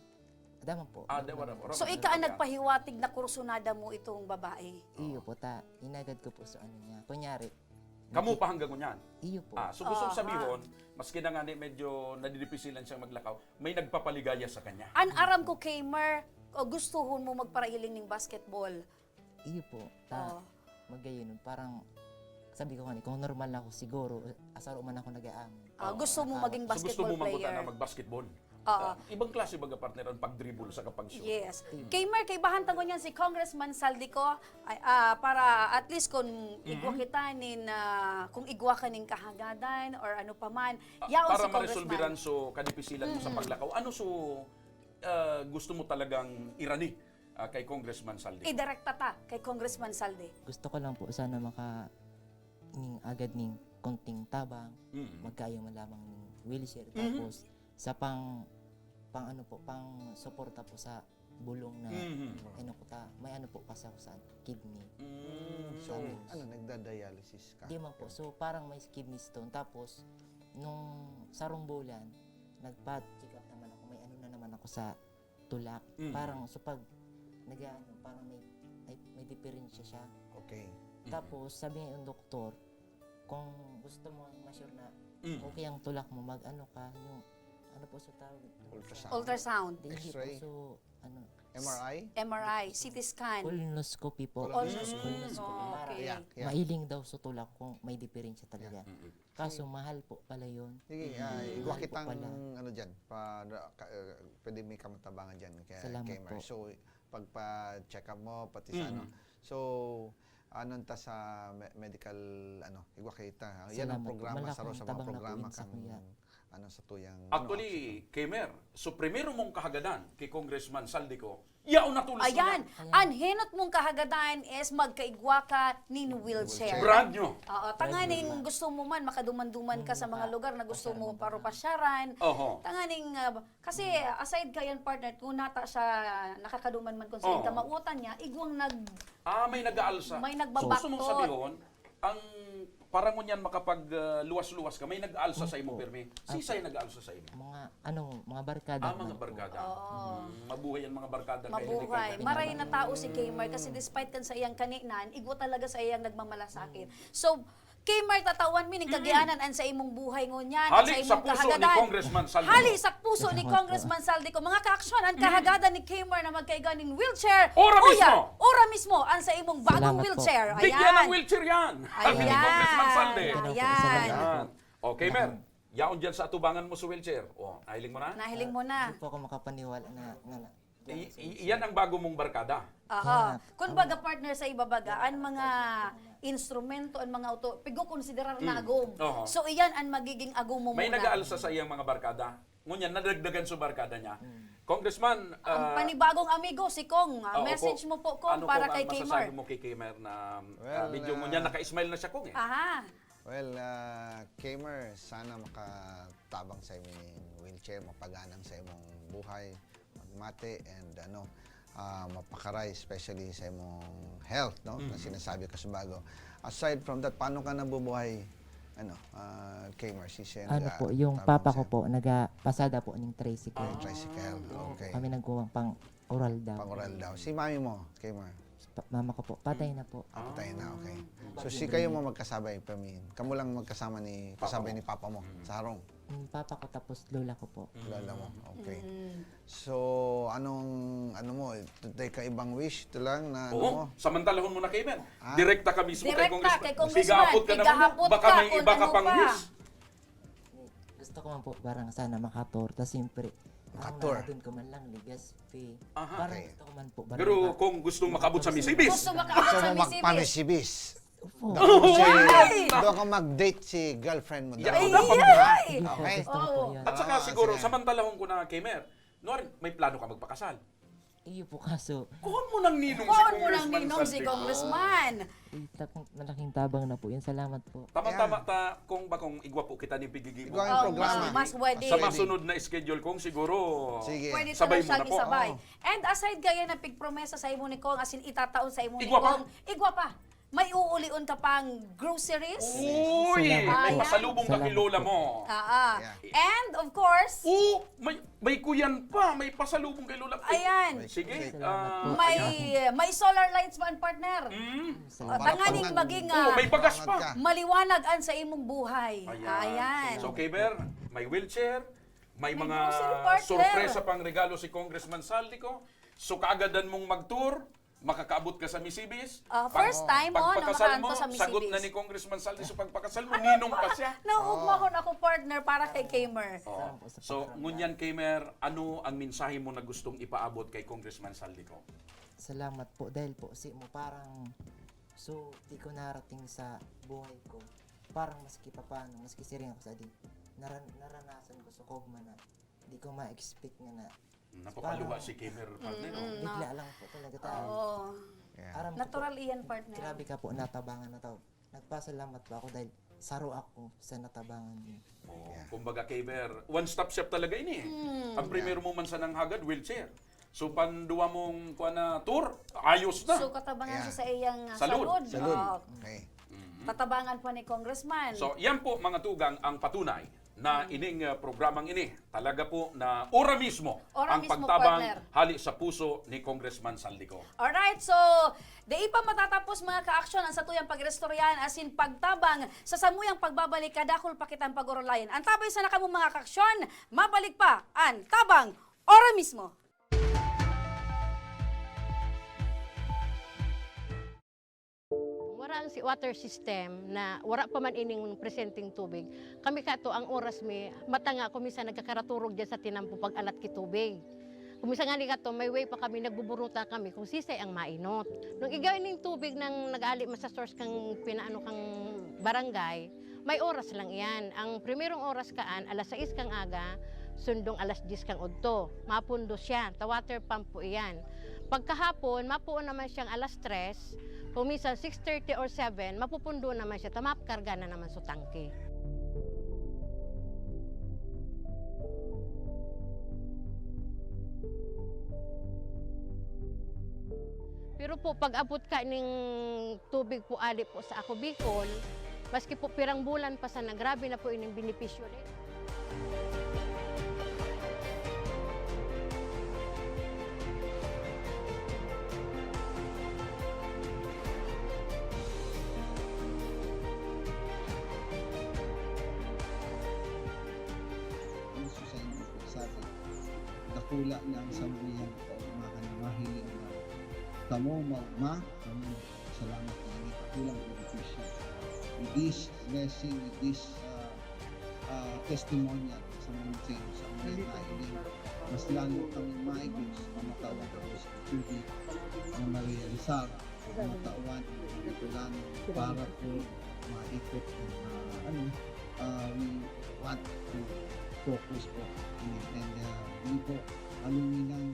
Daman po. Ah, Nag-, dawa na po. So, Ram-, ika ang nagpahiwatig na kursunada mo itong babae? Iyo Oo. po, ta. Inagad ko po sa ano niya. Kunyari, Kamo naki- pa hanggang ngunyan? Iyo po. Ah, so gusto Aha. sabihon, maski na nga ni medyo nadidipisilan siyang maglakaw, may nagpapaligaya sa kanya. An aram ko, Kamer, o, gustuhon mo magparahiling ning basketball. Iyo po. Ta, Oo. magayon, parang sabi ko nga ni, kung normal na ako siguro, asaro man ako nag-aamin. Ah, Oo. gusto mo Tama. maging So, gusto mo basketball manggutan player? na mag-basketball? Oo. Ah, ibang klase baga, partner, ang pag-dribble sa kapag-shoot? Yes. Mm. Kamer, kaibahan ta ngunyan si Congressman Saldico, ay, ah, para at least kung igwa Mhm. kita nin, ah, kung igwa ka nin kahagadan or ano pa man, Ah, yaon para si Congressman. maresolbiran so kadipisilan mo sa Mm. paglakaw, ano so, ah, gusto mo talagang irani, ah, kay Congressman Saldi? Idirekta ta kay Congressman Saldi. Gusto ko lang po sana maka-, ning agad ning konting tabang, Mm. magkaayo man lamang ning wheelchair. Mhm. Tapos, sa pang, pang ano po, pang suporta po sa bulong na Mhm. ano ko ta, may ano po kasi ako sa kidney. Mm, so, Tapos, Ano, nagda-dialysis ka? Di man po. So, parang may kidney stone. Tapos, nung sarong bulan, nagpa-check up naman ako. May ano na naman ako sa tulak. Mm. Parang, so pag nag-ano, parang may, may, may diferensya siya. Okay. Mm. Tapos, sabi ng doktor, kung gusto mo ma-sure na Mm. okay ang tulak mo, mag-ano ka, yung, ano po sa tawag? Ultrasound. Ultrasound. Hindi po, X-ray? So, ano, M R I? M R I, C T scan. Colonoscopy po. Colonoscopy. Mm, Colonoscopy. Para okay. Yeah, yeah. mailing daw sa tulak kung may diferensya talaga. Yeah. Mm-mm. Kaso mahal po pala yun. Sige, ah, Mm. igwa Mahal po kitang pala. ano dyan, pa, ka, uh, pwede may kamatabangan dyan kay Salamat Kamer. po. So, pagpa-check up mo, pati sa Mm. ano. So, anong ta sa me-, medical, ano, igwa kita, ha? Yan ang Salamat po. programa, Malaki saro ang sa mga tabang na programa kuwin sa kan, kuya. ano, sa tuyang, ano, Actually, action. Kamer, so primero mong kahagadan kay Congressman Saldico, yaon na tulos Ayan, na. Ayan. An henot mong kahagadan is magkaigwa ka nin wheelchair. Wheelchair. Brand new. Oo, Brand tanganing new. gusto mo man, makaduman-duman ka sa mga lugar na gusto mo parupasyaran. Oho. Tanganing, ah, kasi aside kayan, partner, kung nata siya nakakaduman man kung saan Oo. ka mautan niya, igwang nag- Ah, may nag-aalsa. May nagbabaktot. So, gusto mong sabihon, ang Para ngunyan makapag, ah, luwas-luwas ka, may nag-aalsa sa imo, Opo. Pirmi. Sisay Opo. nag-aalsa sa imo? Mga, ano, mga barkada Ah, man mga po. barkada. Oo. Mm, mabuhay ang mga barkada kay Mabuhay. Ricardo. Maray na tao si Kmar kasi despite kan sa iyang kaninan, igwa talaga sa iyang nagmamalasakit. Mm. So, Kmar, tatawan mi ning Mm. kagianan an sa imong buhay ngunyan, an Hali sa sa imong puso ni kahagadan. Congressman Saldico. Hali sa puso ni Salamat po. Congressman Saldico. Mga kaaksyon, ang Mm. kahagadan ni Kmar na magkaiga ning wheelchair. Ora Uya, mismo. ora mismo, ang sa imong bagong Salamat po. wheelchair. Bigyan ng Ayan. wheelchair yan. Sabi ni Ayan. Congressman Saldi. Ayan. Ayan. Okay, Mer. Yaon dyan sa atubangan mo sa wheelchair. O, nahiling mo na? Nahiling mo na. Hindi po ako makapaniwala na, na, na, I-, i-, yan ang bago mong barkada. Oo. Kaya, Kumbaga, ang partner, sa ibabaga, ang mga instrumento, ang mga auto, pigo-konsiderar na Mm. agom. Oho. So, iyan ang magiging agom mo May muna. nag-aalsa sa iyang mga barkada. Ngunyan, nadagdagan sa barkada niya. Mm. Congressman, Ang ah, panibagong amigo, si Kong. Ah, oo, message Kong. mo po, Kong, Ano, para Kong, kay ang masasabi Kmar? mo kay Kmar na, ah, Well, medyo ah, ngunyan naka-smile na siya, Kong, eh? Aha. Well, ah, Kmar, sana makatabang sa imong wheelchair, mapaganang sa imong buhay, magmati, and ano, ah, mapakaray, especially sa imong health, no? Na Mm. sinasabi ko sa bago. Aside from that, paano ka nabubuhay, ano, ah, Kmar? Si Sen, Ano ah, po, yung tabang papa ko sa'yo? po, nagapasada po ning tricycle. Ah, tricycle. Okay. Kami nagkuwang pang oral daw. Pang oral daw. Si mami mo, Kmar? Pa-, mama ko po, patay Mm. na po. Ah, patay na, okay. Ah. So, si kayo mo magkasabay, Fermin? Kamo lang magkasama ni, Papa kasabay mo. ni papa mo Mm. sa harong? Yung papa ko, tapos lola ko po. Mm. Lola mo, okay. Mm. So, anong, ano mo, itay ka ibang wish? Ito lang na, ano Oo, mo? samantalahon mo na, Kmar. Ah? Direkta ka mismo kay Direkta Congressman. kay Congressman. Sige, apot ka naman, Igahapot baka ka may kung iba ka ano pang pa. wish. Gusto ko man po, parang sana makator. Tas siyempre, ang Makator. mga dun ko man lang, Legazpi. Aha. Parang Okay. gusto ko man po, barang Pero pa- kung gustong makabot sa Misibis. Gusto makaabot Gusto sa mo Misibis. magpamisibis. Opo. Doon si, Ay! doon ka mag-date si girlfriend mo. Yan Doon. ang dapat. Ay! Okay. Gusto ko po Oo. yan. At saka Ah, siguro, sige. samantalahon ko na, Kmar, Norin, may plano ka magpakasal? Iyo po, kaso Kuhon mo ng ninong si Kuhon mo ng Congressman ninong si Saldico. Congressman. Ay, takong malaking tabang na po yan. Salamat po. Tama-tama Ayan. ta, kung ba kung igwa po kita ning pigigimo. Igwa ang Oh, programa. mas, mas pwede. Sa masunod na schedule, kung siguro, Sige. Pwede sabay talaga mo siyang na po. isabay. Oo. And aside kaya na pigpromesa sa imo ni Kong, as in, itataon sa imo ni Igwa pa? Kong, igwa pa. May uulion ka pang groceries? Uy! Salamat May po. pasalubong ka kay Salamat Lola po. mo. Ah, ah. Yeah. And, of course, Oh, may, may kuyan pa. May pasalubong kay Lola. Ay, Ayan. Sige. Salamat ah, po. May, ayan. may solar lights man, partner. Mm. Salamat. Ah, tanganing Salamat. maging, Oh, ah, may bagas pa. Salamat ka. maliwanag an sa imong buhay. Ayan. Ayan. So, Kmar, may wheelchair, may May mga grocery, partner. sorpresa pang regalo si Congressman Saldico. So, kaagadan mong mag-tour, makakaabot ka sa Misibis. Ah, Pag-, first time, oh, na pagpakasal makaan mo, ko sa sagot na Misibis. ni Congressman Saldi. So, pagpakasal mo, Ano ninong pa? pa siya. Nauugma Oh. ko na ako, partner, para kay Kmar. Oh. Salamat po sa So, pakiramdam. ngunyan, Kmar, ano ang mensahe mo na gustong ipaabot kay Congressman Saldico? Salamat po dahil po si mo parang so di ko narating sa buhay ko. Parang maski papaano, maski siring ako sa di, naran-, naranasan ko sa kogma na di ko ma-expect nga na Napapaluha parang si Kmar, partner, oh. Mm-mm. Bigla lang po talaga tayo. Oo. Yeah. Aram ko po, Natural iyan, partner. grabe ka po, natabangan na tao. Nagpasalamat po ako dahil saro ako sa natabangan niyo. Oh, Yeah. kumbaga, Kmar, one-stop shop talaga ini, eh. Hmm. Ang primero Yeah. mo man sanang hagad, wheelchair. So, panduwa mong, kuwan na, tour, ayos na. So, katabangan Yeah. siya sa iyang, ah, Salud. salud. Salud. Oh. Okay. Mhm. Tatabangan pa ni Congressman. So, yan po, mga tugang, ang patunay na Mm. ining, ah, programang ini, talaga po na ora mismo Ora ang mismo, pagtabang partner. hali sa puso ni Congressman Saldico. Alright, so, di pa matatapos, mga ka-aksyon, ang satuyang pag-iristoryahan asin pagtabang sa samuyang pagbabalik, kadakul pa kitang pag-orolayan. Antabay sana kamo, mga ka-aksyon, mabalik pa an Tabang ora mismo. Wara ang si water system na wara pa man ining presenteng tubig. Kami kato, ang oras mi, mata nga ako minsan nagkakaraturog dyan sa tinampo pag-alat ki tubig. Kung minsan nga ni kato, may way pa kami, nagbuburuta kami kung sisay ang mainot. Nung igay ning tubig nang nag-ali man sa source kang pinaano kang barangay, may oras lang iyan. Ang primerong oras kaan, alas sais kang aga, sundong alas dyes kang udto. Mapundo siya, ta water pump po iyan. Pagkahapon, mapuon naman siyang alas tres, kung minsan six thirty or seven, mapupundo naman siya, ta makarga na naman sa tangke. Pero po, pag-abot ka ning tubig po ali po sa Ako Bicol, Maski po pirang bulan pa sana, grabe na po ining benepisyo na ito. Gusto sa inyo po sabi, dakula na ang samuyang kaugmahan na mahiling na kamo maugma, kamo salamat na ini dakulang benepisyo. With this blessing, with this uh, uh, testimonial sa mga sa inyo sa mga nailing, mas lalo kami maigos na matawan ako sa tubig na marealisar, matawan ang Bicolano para po maikot ang uh, ano, uh, we want to focus po in it. And uh, yun po, aluminan,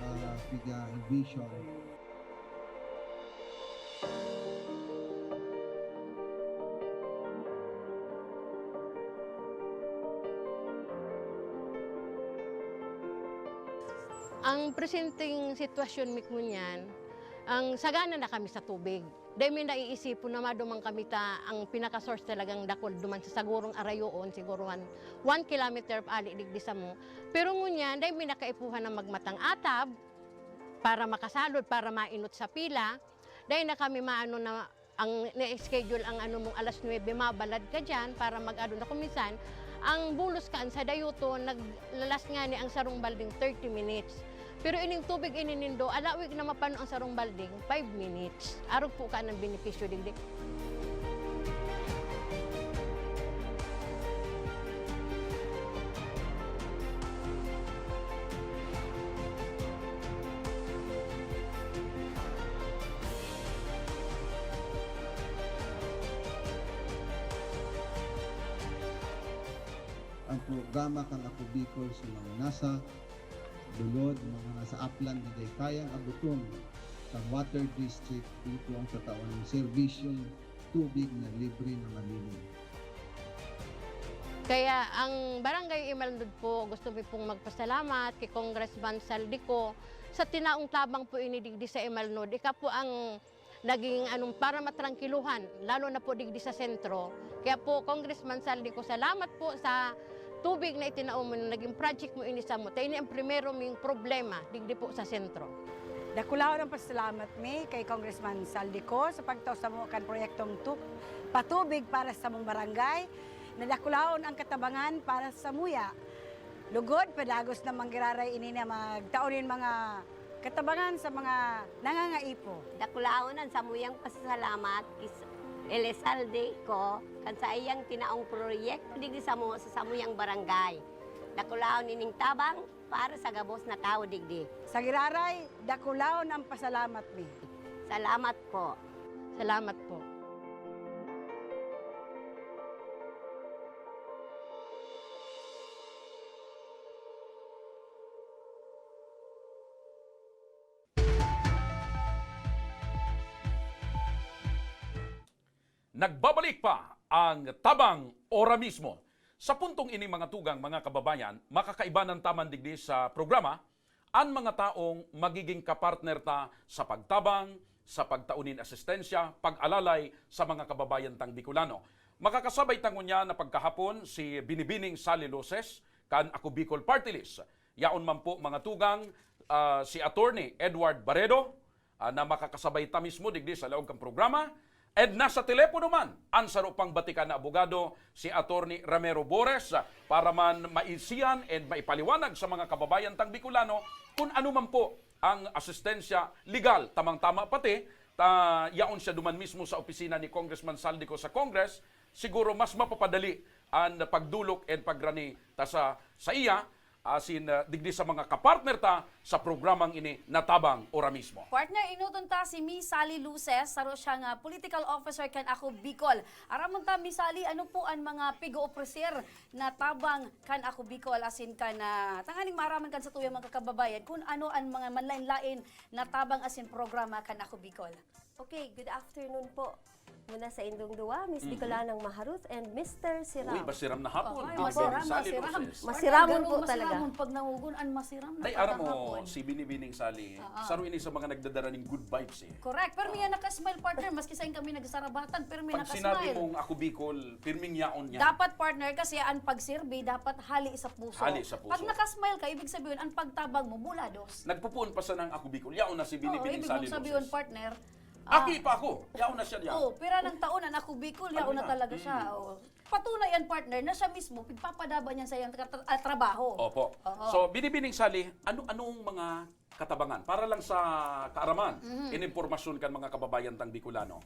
uh, piga vision. Ang presenteng sitwasyon mi ngunyan, ang sagana na kami sa tubig. Dai mi naiisipon na maduman kami ta ang pinaka-source talagang dakul duman sa sagurong arayoon, siguro one, one kilometer ali digdi samo. Pero ngunyan, dai mi nakaipuhan na magmatang atab para makasalod, para mainot sa pila. Dai na kami maano na ang na-schedule ang ano mong alas nuebe, mabalad ka diyan para mag-ano na. Kung minsan, ang bulos kan sa dayuto, naglalas ngani ang sarong balding thirty minutes. Pero ining tubig ini nindo, alawig na mapano ang sarong balding, five minutes. Arog po ka ng benepisyo digdi. Ang programa kan Ako Bicol sa mga nasa lulod, mga nasa aplan na dai kayang abuton kan water district, ito ang tatawan ng serbisyong tubig na libre na malinis. Kaya ang Barangay Imalnod po, gusto mi pong magpasalamat kay Congressman Saldico sa tinaong tabang po ini digdi sa Imalnod. Ika po ang naging anong para matrangkiluhan, lalo na po digdi sa sentro. Kaya po, Congressman Saldico, salamat po sa tubig na itinao mo na naging project mo ini samo. Ta ini ang primero ming problema digdi po sa sentro. Dakulaon ang pasalamat mi kay Congressman Saldico sa pagtao samo kan proyektong tu- patubig para sa samong barangay. Nadakulaon ang katabangan para sa muya. Lugod, padagos na manggiraray ini na magtao nin mga katabangan sa mga nangangaipo. Dakulaon ang samuyang pasasalamat kis Elizalde ko kan sa iyang tinaong proyekto digdi samo sa samuyang barangay. Dakulaon ining tabang para sa gabos na tawo digdi. Sa giraray, dakulaon ang pasalamat mi. Salamat po. Salamat po. Nagbabalik pa ang Tabang Ora Mismo. Sa puntong ini, mga tugang, mga kababayan, makakaibanan ta man digdi sa programa an mga taong magiging kapartner ta sa pagtabang, sa pagtao nin asistensya, pag-alalay sa mga kababayan tang Bicolano. Makakasabay ta ngunyan na pagkahapon si Binibining Sally Luces kan Ako Bicol Party List. Yaon man po, mga tugang, ah, si Attorney Edward Barredo, ah, na makakasabay ta mismo digdi sa laog kan programa. And nasa telepono man an saro pang batikan na abogado, si Attorney Ramiro Bores, ah, para man maisihan and maipaliwanag sa mga kababayan tang Bicolano kun ano man po ang asistensya legal, tamang-tama pati ta yaon siya duman mismo sa opisina ni Congressman Saldico sa Congress, siguro mas mapapadali an pagdolok and pagrani ta sa, sa iya, asin, ah, digdi sa mga kapartner ta sa programang ini na Tabang Ora Mismo. Partner, enoton ta si Miss Sally Luces, saro siya nga political officer kan Ako Bicol. Aramon ta, Miss Sally, ano po an mga pigo-opreser na tabang kan Ako Bicol, asin kan, ah, tanganing maaraman kan satuyang mga kababayan kun ano an mga manlaen-laen na tabang asin programa kan Ako Bicol? Okay, good afternoon po. Muna sa indong duwa, Miss Bicolanong Maharut and Mister Siram. Uy, masiram na hapon. Okay, Binibining masiram, Sally masiram. Roses. Masiramon Garong po talaga. Masiramon pag nangugon, an masiram na Nay, aram mo, pagkahapon. si Binibining Sally, saro ini sa mga nagdadara ning good vibes eh. Correct. Pero may nakasmile, partner. Maski saan kami nagsarabatan, pero may Pag sinabi nakasmile. mong ako Bicol, pirming yaon niya. Dapat, partner, kasi ang pagserbi, dapat hali sa puso. Hali sa puso. Pag nakasmile ka, ibig sabihin, ang pagtabang mo, bulados. Nagpupuon pa sana ang ako Bicol. Yaon na si Oo, Binibining ibig Sally mong sabihin, Roses. Partner, Ako ah, pa ako. Yaon na siya diyan. Oh, pira ng taon ang ako Bicol, yaon na na. talaga siya. Oh. Patunay yan, partner, na siya mismo, pigpapadaba niya sa iyang tra- ah, trabaho. Opo. Oo. So, Binibining Sally, ano anong mga katabangan para lang sa kaaraman, Mhm. ininformasyon kan mga kababayan tang Bicolano?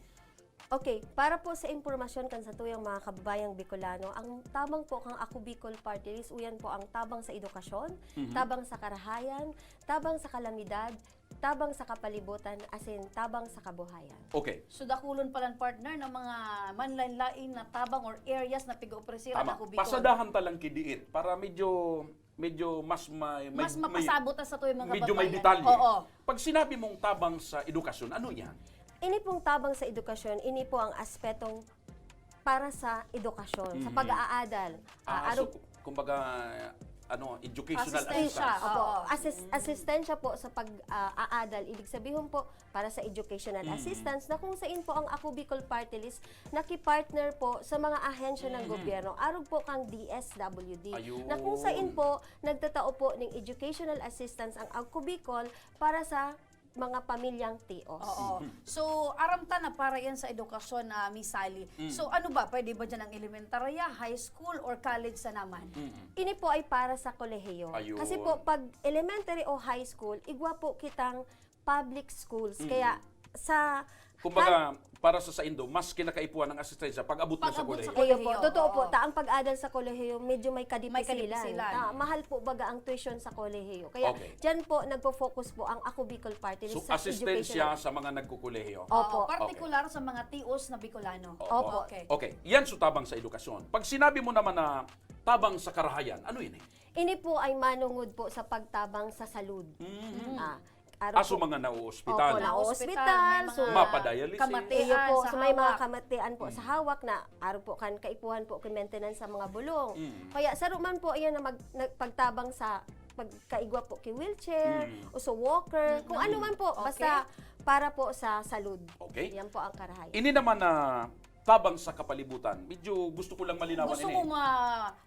Okay, para po sa impormasyon kan satuyang mga kababayang Bicolano, ang tabang po kang Ako Bicol Party List, uyan po ang tabang sa edukasyon, Mhm. tabang sa karahayan, tabang sa kalamidad, tabang sa kapalibutan, asin tabang sa kabuhayan. Okay. So, dakulon palan, partner, ng mga manlain-lain na tabang or areas na pig-opresir ang Tama. Ako Bicol. Pasadahan ta lang kidiit para medyo medyo mas may, may Mas may- mapasabot ta sa tuwing mga medyo may kababayan. detalye. Oo. Pag sinabi mong tabang sa edukasyon, ano yan? Ini pong tabang sa edukasyon, ini po ang aspetong para sa edukasyon, sa Mhm. pag-aadal. Ah, Ah, aro- so, kumbaga, ano, educational Asistensya. assistance. Opo, Oo. assist- assistensya po sa pag-aadal. Ibig sabihin po, para sa educational Mhm. assistance na kung saan po ang Ako Bicol Party List nakipartner po sa mga ahensya ng Mhm. gobyerno, arog po kang D S W D, Ayun. na kung saan po nagtatao po ng educational assistance ang Ako Bicol para sa mga pamilyang T Os. Oo. So, aram ta na para yan sa edukasyon na, Miss Sally. Mm. So, ano ba? Pwede ba dyan ang elementarya, high school, or college sa naman? Mm-mm. Ini po ay para sa kolehiyo. Ayun. Kasi po, pag elementary o high school, igwa po kitang public schools. Mm. Kaya sa... Kumbaga, para sa saindo, mas kinakaipuhan ng asistensya pag abot na sa Pag-abot sa kolehiyo. Iyo po, kolehiyo, totoo po. oo. Ta, ang pag-adal sa kolehiyo, medyo may kadipisilan. May kadipisilan. Ta, mahal po baga ang tuition sa kolehiyo. Kaya Okay. dyan po, nagpo-focus po ang Ako Bicol Party List So, sa asistensya education. sa mga nagkukolehiyo. Opo. Oo, partikular sa mga T Os na Bicolano. Opo. Opo. Okay. Okay. Yan so tabang sa edukasyon. Pag sinabi mo naman na tabang sa karahayan, ano yun eh? Ini po ay manungod po sa pagtabang sa salud. Mm. Ah, aro Aso po- mga nauospital. Opo, Naospital, naospital, may so, mga Mapadialysis. kamatian Iyo po, sa so may mga hawak. kamatian po sa hawak na aro po kan kaipuhan po ki maintenance sa mga bulong. Mm. Kaya saro man po iyan na mag, na, pagtabang sa pagkaigwa po ki wheelchair, Mm. o sa walker, kung ano man po, Okay. basta para po sa salud. Okay. Yan po ang karahayan. Ini naman na tabang sa kapalibutan. Medyo gusto ko lang malinawan Gusto ini. mo ma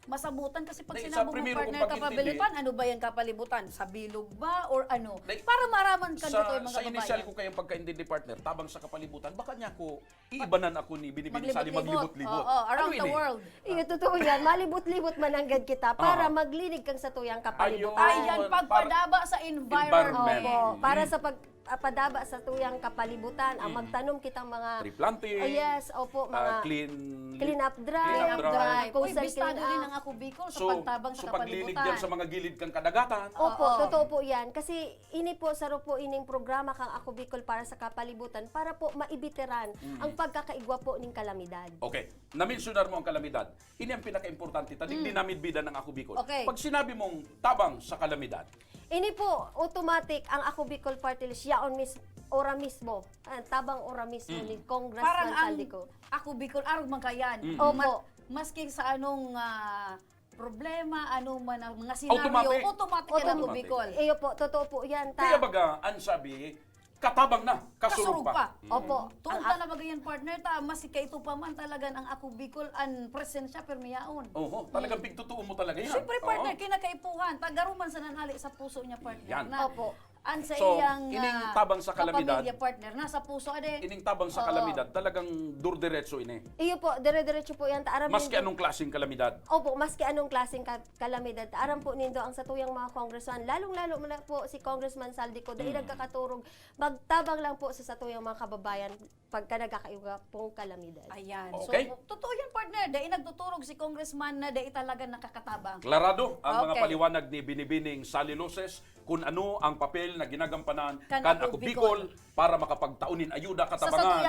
masabutan kasi pag Dahil sinabi sa mo, primero partner, kong pagkaintindi, kapalibutan, ano ba yung kapalibutan? Sa bilog ba or ano? Dahil Para maraman ka sa, nito yung mga sa initial kababayan. Ko kayong pagkaintindi, partner, tabang sa kapalibutan, baka niya ako iibanan ako ni Binibining Sally Maglibot-libot. maglibot-libot. Oo, around Ano the ini? world. Iyo, totoo yan. Malibot-libot man ang gad kita para Aha. maglinig kang satuyang Ayun. kapalibutan. Ayan, Para- pagpadaba sa environment. Opo, para Mm. sa pag ah, padaba sa tuyang kapalibutan, ang Mm. magtanom kitang mga Tree planting. Ah, yes, opo, ah, mga clean, clean up drive, clean up Clean up drive. drive. Uy, coastal bistado clean rin up. Ang Ako Bicol sa So, pagtabang sa so paglinig kapalibutan. Dyan sa mga gilid kang kadagatan. Opo, Oo. totoo po yan. Kasi ini po, saro po ining programa kang Ako Bicol para sa kapalibutan para po maibitiran Mm. ang pagkakaigwa po ning kalamidad. Okay, na-mensionar mo ang kalamidad. Ini ang pinaka-importante. Tadig Mm. dinamid bida ng Ako Bicol. Okay. Pag sinabi mong tabang sa kalamidad, Ini po, automatic ang Ako Bicol Party List, yaon mis ora mismo. Ah, tabang ora mismo Mm. ni Congressman Parang ang Saldico. Ako Bicol, arog man kayan. Mm. Opo. Ma- maski sa anong ah, problema, ano man ang mga senaryo, Automatic. Automatic ang Ako Automatic. Bicol. Iyo po, totoo po yan. Ta. Kaya baga, ang sabi, katabang na, kasurog Kasurog pa. pa. Opo. Tunta na baga yan, partner, ta, maski kaito pa man talagan ang Ako Bicol, ang presensya, permiyaon. Oho, talagang pigtutuo mo talaga yan. Siyempre, partner, Oo. kinakaipuhan. Tagaruman sa nanali sa puso niya, partner. Yan. Na, Opo. Ang sa So, iyang ining ah, tabang sa kalamidad, kapamilya, partner, nasa puso, ade. Ining tabang sa Oo. kalamidad, talagang durdiretso ini. Iyo po, dire-diretso po yan. Ta, aram Maski din- anong klaseng kalamidad. Opo, maski anong klaseng ka- kalamidad. Aram po nindo ang satuyang mga congressman, lalong-lalo mo na po si Congressman Saldico, dahil Mm. nagkakaturog, magtabang lang po sa satuyang mga kababayan pagka nagkakaiwa pong kalamidad. Ayan. Okay. So, totoo yan, partner. Dahil nagtuturog si Congressman na dahil talaga nakakatabang. Klarado ang mga Okay. paliwanag ni Binibining Sally Loses. kun ano ang papel na ginagampanan kan Ako Bicol para makapagtao nin ayuda, katabangan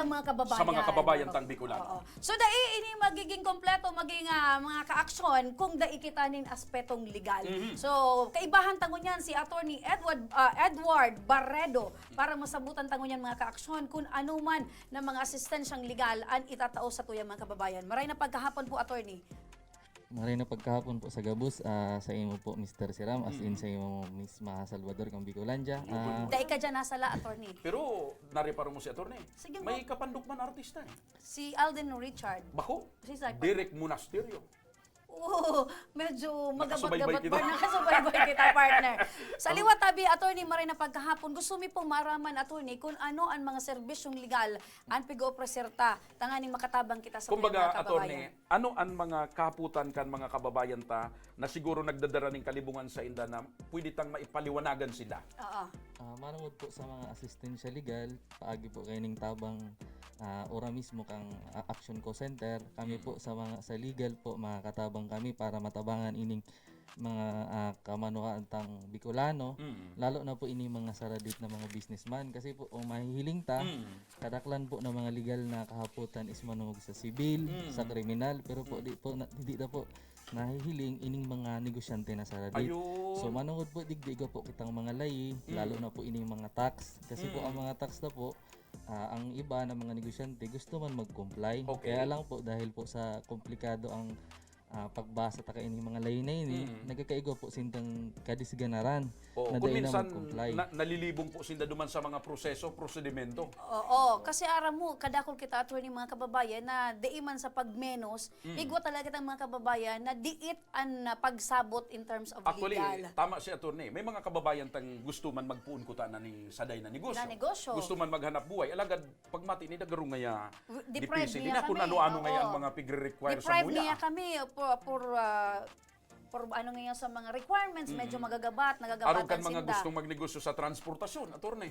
sa mga kababayan tang Bicolano. Oo. So, dai ini magiging kompleto, maging, ah, mga kaaksyon kung dai kita nin aspetong legal. Mhm. So, kaibahan ta ngunyan si Attorney Edward, ah, Edward Barredo para masabutan ta ngunyan mga kaaksyon kun ano man na mga asistensyang legal an itatao sa tuyang mga kababayan. Maray na pagkahapon po, Attorney. Maray na pagkahapon po sa gabos, ah, sa imo po, Mister Siram, as in sa imo misma Salvador kang Bicolandia. Ah, dai ka dyan nasala, Attorney. Pero nareparo mo si Attorney. Sige mo. May kapandok man artista eh. Si Alden Richard. Bako? Si Sarko. Derek Monasterio. Oo, medyo magabat-gabat, partner. Nakasubaybay kita, partner. Sa liwat tabi, Attorney, maray na pagkahapon, gusto mi pong maaraman, Attorney, kung ano ang mga serbisyong legal ang pig-opreser ta, tanganing makatabang kita sa mga kababayan. Kumbaga, Attorney, ano ang mga kahapotan kan mga kababayan ta na siguro nagdadara ning kalibungan sa inda na pwede tang maipaliwanagan sila? Oo. Ah, manungod po sa mga asistensya legal, paagi po kaining tabang, ah, ora mismo kang, ah, Action Co Center, kami po sa mga, sa legal po, makakatabang kami para matabangan ining mga, ah, kamanuhaan tang Bicolano, lalo na po ining mga saradit na mga businessman. Kasi po, kung mahihiling ta, kadaklan po na mga legal na kahapotan is manungod sa sibil, sa kriminal, pero po, di po, na, di na po nahihiling ining mga negosyante na saradit. Ayun. So, manungod po, digdi igwa po kitang mga layi, lalo na po ining mga tax. Kasi po, ang mga tax na po, ah, ang iba na mga negosyante gusto man mag-comply. Okay. Kaya lang po, dahil po sa komplikado ang, ah, pagbasa ta kaining mga layi na ini, nagkakaigwa po sindang kadisganaran na dai na mag-comply. Oo, kun minsan, na, nalilibong po sinda duman sa mga proseso, prosedimento. Oo, kasi aram mo, kadakul kita, Attorney, mga kababayan, na dai man sa pagmenos, igwa talaga tang mga kababayan na diit an, ah, pagsabot in terms of legal. Actually, tama si Attorney. May mga kababayan tang gusto man magpoon kutana ning saday na negosyo. Na negosyo. Gusto man maghanap buhay. Alagad, pagmati ninda, garo ngaya, deprived niya kami. Dipisi din na kung ano-ano ngaya ang mga pigre-require sa buya. Deprived niya kami for, for, ah, for ano ngayon sa mga requirements, medyo magagabat, nagagabat sinda. Arog kan mga gustong magnegosyo sa transportasyon, Attorney.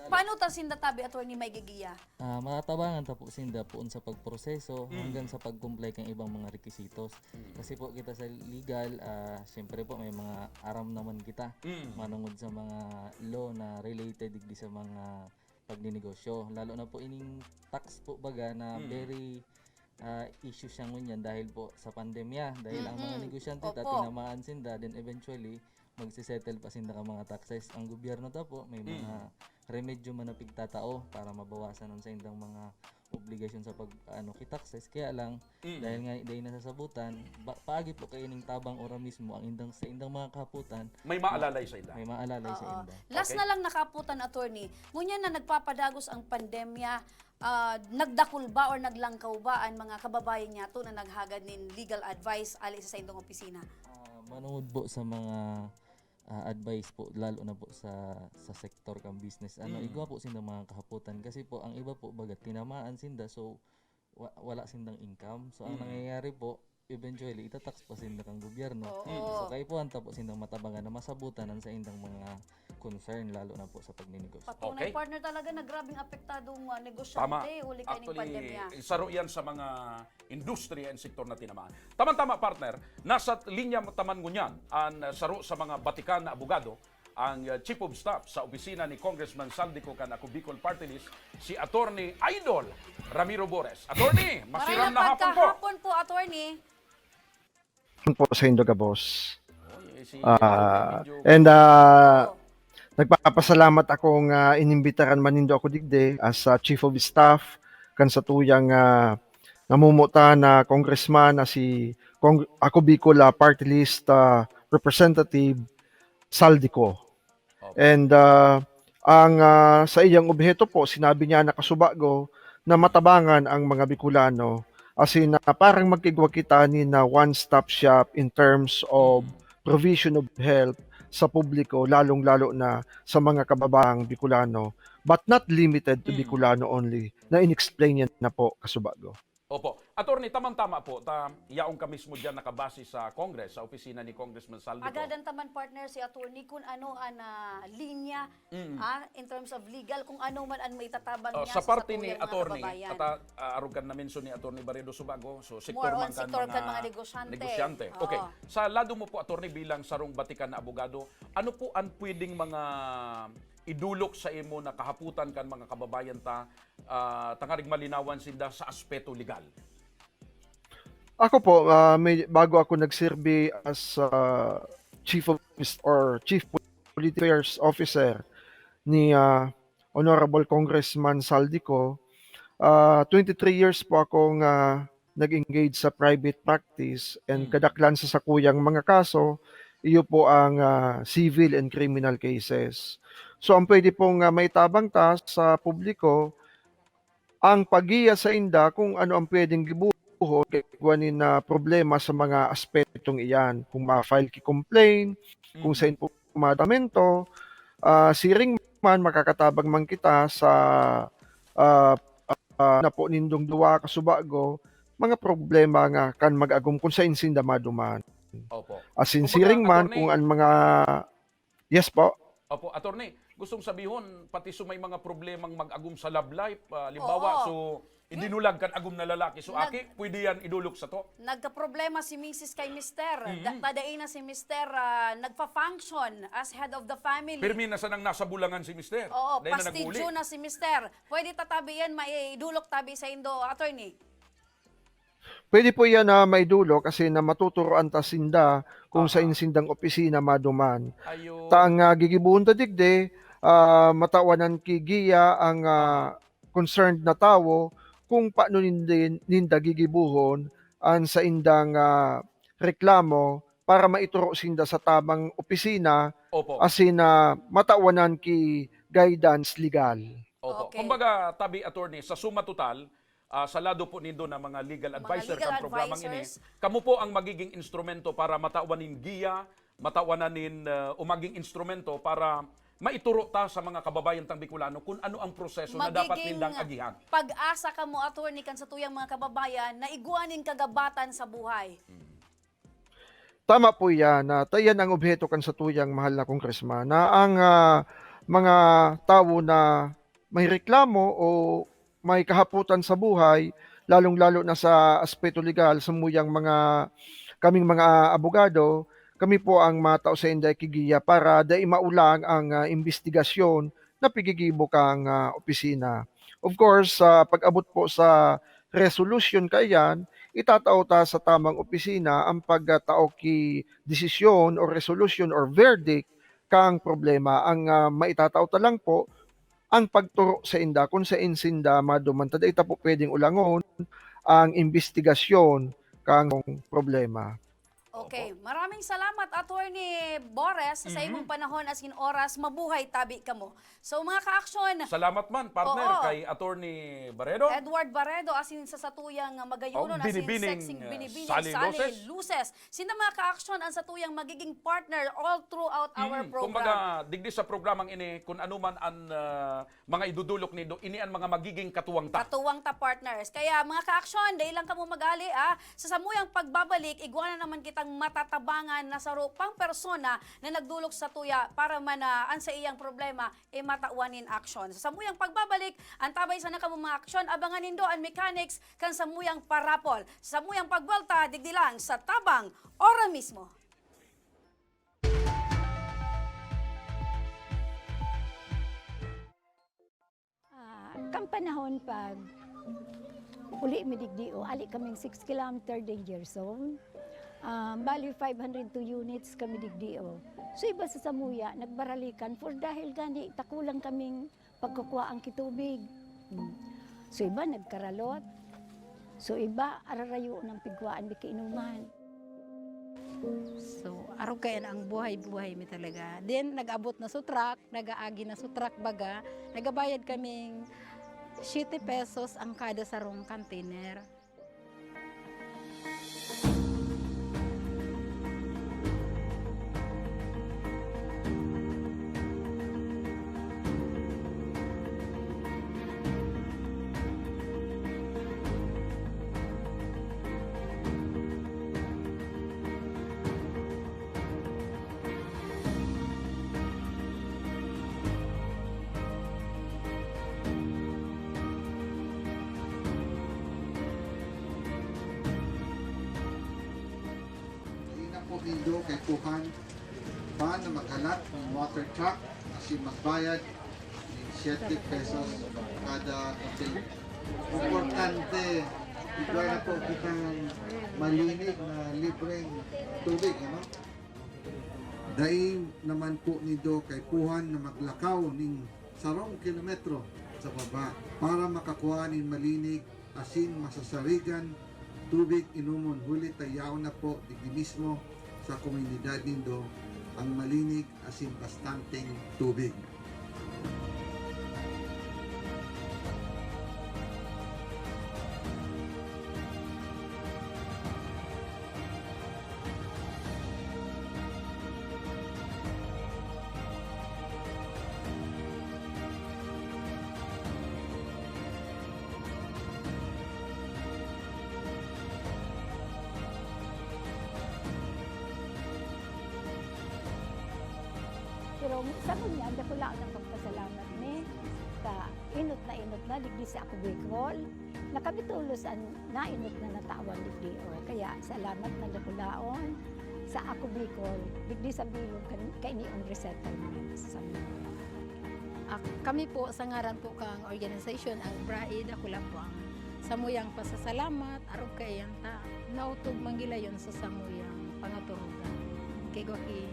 Paano ta sinda tabi, Attorney, maigigiya? Ah, matabangan ta po sinda poon sa pagproseso hanggang sa pag-comply kan ibang mga requisitos. Kasi po kita sa legal, ah, siyempre po may mga aram naman kita manungod sa mga law na related digdi sa mga pagninegosyo. Lalo na po ining tax po baga na very, ah, issue siya ngunyan dahil po sa pandemya. Dahil ang mga negosyante ta, tinamaan sinda, then eventually, magse-settle pa sinda ka mga taxes. Ang gobyerno ta po, may mga remedyo man na pigtatao para mabawasan ang sa indang mga obligasyon sa pag, ano, ki-taxes. Kaya lang, dahil nga dai nasasabutan, ba, paagi po kaining tabang ora mismo, ang indang, sa indang mga kahapotan, may maalalay sa inda. May maalalay sa inda. Last na lang na kahapotan, Attorney. Ngunyan na nagpapadagos ang pandemya, ah, nagdakul ba or naglangkaw ba an mga kababayan niyato na naghagad nin legal advice ali sa saindong opisina? Ah, manungod po sa mga, ah, advice po, lalo na po sa, sa sektor kan business, ano, igwa po sindang mga kahapotan. Kasi po, ang iba po, baga tinamaan sinda, so, wa-, wala sindang income. So, ang nangyayari po, eventually, itatax pa sinda kang gobyerno. Oo. So, kaipuhan ta po sindang matabangan na masabutan an saindang mga concern, lalo na po sa pagninegosyo. Patunay, partner, talaga na grabeng apektado ang mga negosyante huli kaining pandemya. Tama. Actually, saro yan sa mga industriya and sektor na tinamaan. Tama-tama, partner, nasa linya ta man ngunyan an, ah, saro sa mga batikan na abogado, ang, ah, Chief of Staff sa opisina ni Congressman Zaldy Co kan Ako Bicol Party List, si Attorney Idol Ramiro Bores. Attorney, masiram na hapon po. Maray na pagkahapon po, Attorney. Po sa indo gabos. Oy, eh, si Idol medyo... Ah, and, ah, nagpapasalamat ako nga inimbitaran man nindo ako digdi as, ah, Chief of Staff kan satuyang, ah, namumuta na congressman na si Cong-, Ako Bicol, ah, Party List, ah, Representative Zaldy Co. Opo. And, ah, ang, ah, sa iyang obheto po, sinabi niya na kasubago na matabangan ang mga Bicolano, as in, ah, parang magkaigwa kita nin, ah, one-stop shop in terms of provision of help sa publiko, lalong-lalo na sa mga kababaang Bicolano, but not limited to Bicolano only, na in-explain niya na po kasubago. Opo. Attorney, tamang-tama po. Ta, yaon ka mismo diyan nakabase sa Congress, sa opisina ni Congressman Saldi ko. Agadan ta man, partner, si attorney kun ano an ah, linya Mm. ah, in terms of legal, kung ano man an maitatabang Oh, niya sa sa parte ni satuyang mga attorney, kababayan. at ah, arog kan namin so ni Attorney Baredo Subago, so More sektor on man kan sektor kan mga mga negosyante. negosyante. Oo. Okay. Sa lado mo po, attorney, bilang sarong batikan na abogado, ano po ang pwedeng mga idulok sa imo na kahaputan kan mga kababayan ta, ah, tangarig malinawan sinda sa aspeto legal? Ako po, ah, may, bago ako nagserbi as ah, Chief of Police or Chief Political Affairs Officer ni ah, Honorable Congressman Saldi ko, ah, twenty-three years po akong ah, nag-engage sa private practice and Mm. kadaklan sa sakuyang mga kaso, iyo po ang ah, civil and criminal cases. So ang pwede pong ah, maitabang ta sa publiko, ang paggiya sa inda kung ano ang pwedeng gibuhon kay igwa nin ah, problema sa mga aspetong iyan. Kung ma-file ki complaint, kung Mhm. sain po madamento, ah, siring man makakatabang man kita sa ah, ah, na po nindong duwa kasubago, mga problema nga kan mag-agom kung sain sinda maduman. Opo. Asin Kumbaga, siring man attorney, kung an mga Yes po. Opo, attorney, gustong sabihon, pati so may mga problemang mag-agom sa love life, ah, halimbawa, Oo. so idinulag kan agom na lalaki, so Nag- aki, pwede yan idulok sa to? Nagkaproblema si misis kay mister. Mhm. Da- tadai na si mister ah, nagfa-function as head of the family. Pirmi na sanang nasa bulangan si mister. Oo, Dahil na nag-uli. pastidyo na si mister. Pwede ta tabi yan, maidulok tabi sa indo, attorney? Pwede po yan na maidulok kasi na matuturoan ta sinda kung Aha. sain sindang opisina maduman. Ayun. Ta ang ah, gigibuhon ta digdi, ah, matawanan ki giya ang ah, Aha. concerned na tawo kung paano nindi, ninda gigibuhon an saindang ah, reklamo para maituro sinda sa tamang opisina Opo. asin na matawanan ki guidance legal. Opo. Okay. Kumbaga, tabi, attorney, sa suma total, ah, sa lado po nindo na mga legal Mga advisor legal kan programang ini, advisors. kamo po ang magiging instrumento para matawan nin giya, matawan nin, ah, o maging instrumento para maituro ta sa mga kababayan tang Bicolano kung ano ang proseso na dapat Magiging nindang agihan. pag-asa kamo, attorney, kan satuyang mga kababayan na igwa nin kagabatan sa buhay. Tama po yan. Na, ta- yan ang obheto kan satuyang mahal na kongresman na ang ah, mga tawo na may reklamo o may kahaputan sa buhay, lalong-lalo na sa aspeto legal, samuyang mga kaming mga abogado, kami po ang matao sa inday kigiya para dai maulang ang ah, imbestigasyon na pigigibo kang ah, opisina. Of course, sa pag-abot po sa resolution kaiyan, itatao ta sa tamang opisina ang pagtao ki desisyon o resolution or verdict kang problema. Ang ah, maitatao ta lang po ang pagturo sa inda kung sain sinda maduman ta. Dai ta po pwedeng ulangon ang imbestigasyon kang problema. Okay, maraming salamat, Attorney Bores, sa Mhm. imong panahon asin oras. Mabuhay tabi kamo. So, mga ka-aksyon, Salamat man, partner, Oo. kay Attorney Baredo. Edward Baredo, asin sa satuyang magayunon, Ang asin binibining, sexy uh, binibining Sally Sally Luces. Luces. Sinda, mga ka-aksyon, ang satuyang magiging partner all throughout our Mm, program. Kumbaga, digdi sa programang ini, kung ano man ang ah, mga idudulok nindo, ini ang mga magiging katuwang ta. Katuwang ta, partners. Kaya, mga ka-aksyon, dai lang kamo mag-ali, ah. Sa samuyang pagbabalik, igwa na naman kitang matatabangan na saro pang persona na nagdulok sa tuya para man ah, an sa iyang problema, e matawan nin aksyon. Sa samuyang pagbabalik, antabay sana kamo, mga aksyon, abangan nindo an mechanics kan samuyang parapol. Sa samuyang pagbuelta, digdi lang sa Tabang, ora mismo. Ah, kan panahon pag uli mi digdi, o, ali kaming six kilometer danger zone. Ah, bali, five hundred two units kami digdi, o. So, iba sa samuya, nagbaralikan for dahil gani, takulang kaming pagkukuhaan ki tubig. Hmm. So, iba nagkaralot. So, iba, ararayo ng pigkuhaan, di kainuman. So, arog kayan ang buhay-buhay mi talaga. Then, nag-abot na sa truck, nag-aagi na sa truck baga, nagabayad kaming siyete pesos ang kada sarong container. Nindo kaipuhan pa na maghalat nin water truck asin magbayad nin siyete pesos kada kape. Importante, igwa na po kitang malinig na libreng tubig, ano? Dai naman po nindo kaipuhan na maglakaw nin sarong kilometro sa baba para makakua nin malinig asin masasarigan tubig inomon, huli ta yaon na po digdi mismo sa komunidad nindo ang malinig asin bastanteng tubig. Pero sa ngunyan, dakula ang pagpasalamat mi sa inot na inot na digdi sa Ako Bicol. Na kami tolos an nainot na natawan digdi, o. Kaya salamat na dakulaon sa Ako Bicol, digdi sa bilog kan, kainiong resettlement sa Samuya. Ak-, kami po, sa ngaran po kang organisasyon, ang BRAE, dakula po ang samuyang pasasalamat, arog kaiyan ta, naotob man gilayon sa samuyang pangaturugan. Kay gwa ki,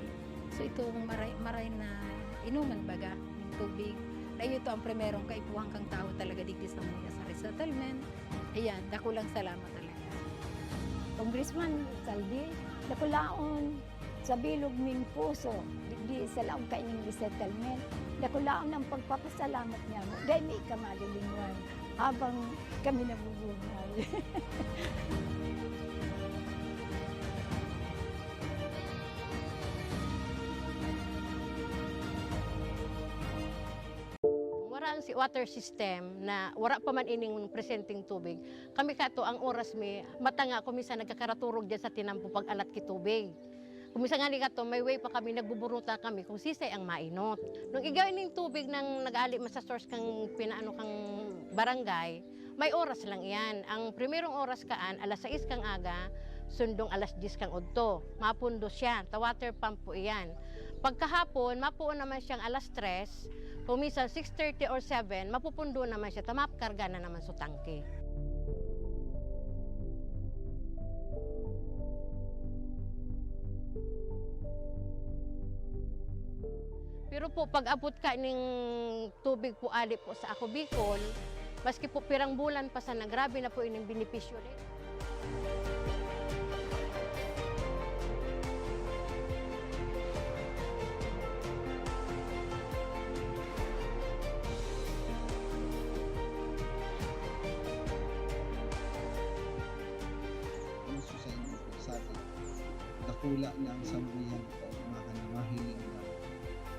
so, itong maray, maray na inuman, baga, ning tubig, na ito ang primerong kaipuhan kang tawo talaga digdi sa mga sa resettlement. Ayan, dakulang salamat talaga. Congressman Saldi, dakulaon sa bilog ming puso, digdi sa laog kaining resettlement, dakulaon ang pagpapasalamat niya. Dai mi ka malilingwan habang kami nabubuhay. Wara ang si water system na wara pa man ining presenteng tubig. Kami kato, ang oras mi, matanga ko, minsan nagkakaraturog diyan sa tinampo pag-alat ki tubig. Kung minsan ngani kato, may way pa kami, nagbuburuta kami kung sisay ang mainot. Nung igay ning tubig nang nag-ali man sa source kang pinaano kang barangay, may oras lang iyan. Ang primerong oras kaan, alas sais kang aga, sundong alas dyes kang udto. Mapundo siya, ta water pump po iyan. Pagkahapon, mapuon naman siyang alas tres, kung minsan six thirty or seven, mapupundo naman siya, ta makarga na naman sa tangke. Pero po, pag-abot ka ning tubig po ali po sa Ako Bicol, maski po pirang bulan pa sana, grabe na po ining benepisyo rin. Ang susayin ko, sabi, dakula na ang samuyang kaugmahan na mahiling na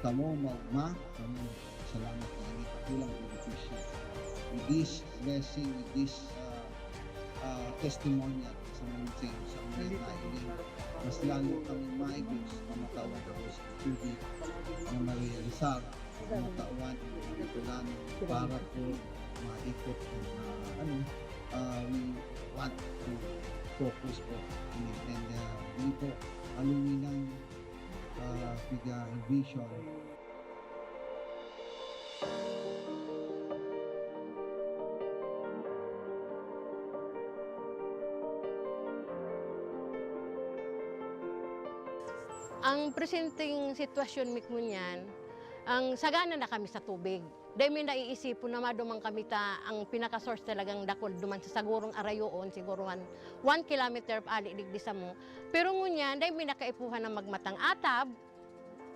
kamo maugma, kamo salamat na ini dakulang benepisyo. With this blessing, with this, ah, ah, testimonial sa mga sa mga na ini, mas lalo kami maigos na matawan ako sa tubig na marealisar, matawan, matawan para po maikot ang, ah, ano, ah, we want to focus po. And, and, ah, yun po, aluminum, ah, piga vision. Ang presenteng sitwasyon mi ngunyan, ang sagana na kami sa tubig. Dai mi naiisipon na maduman kami ta ang pinaka-source talagang dakul duman sa sagurong arayoon, siguro one, one kilometer ali digdi samo. Pero ngunyan, dai mi na kaipuhan na magmatang atab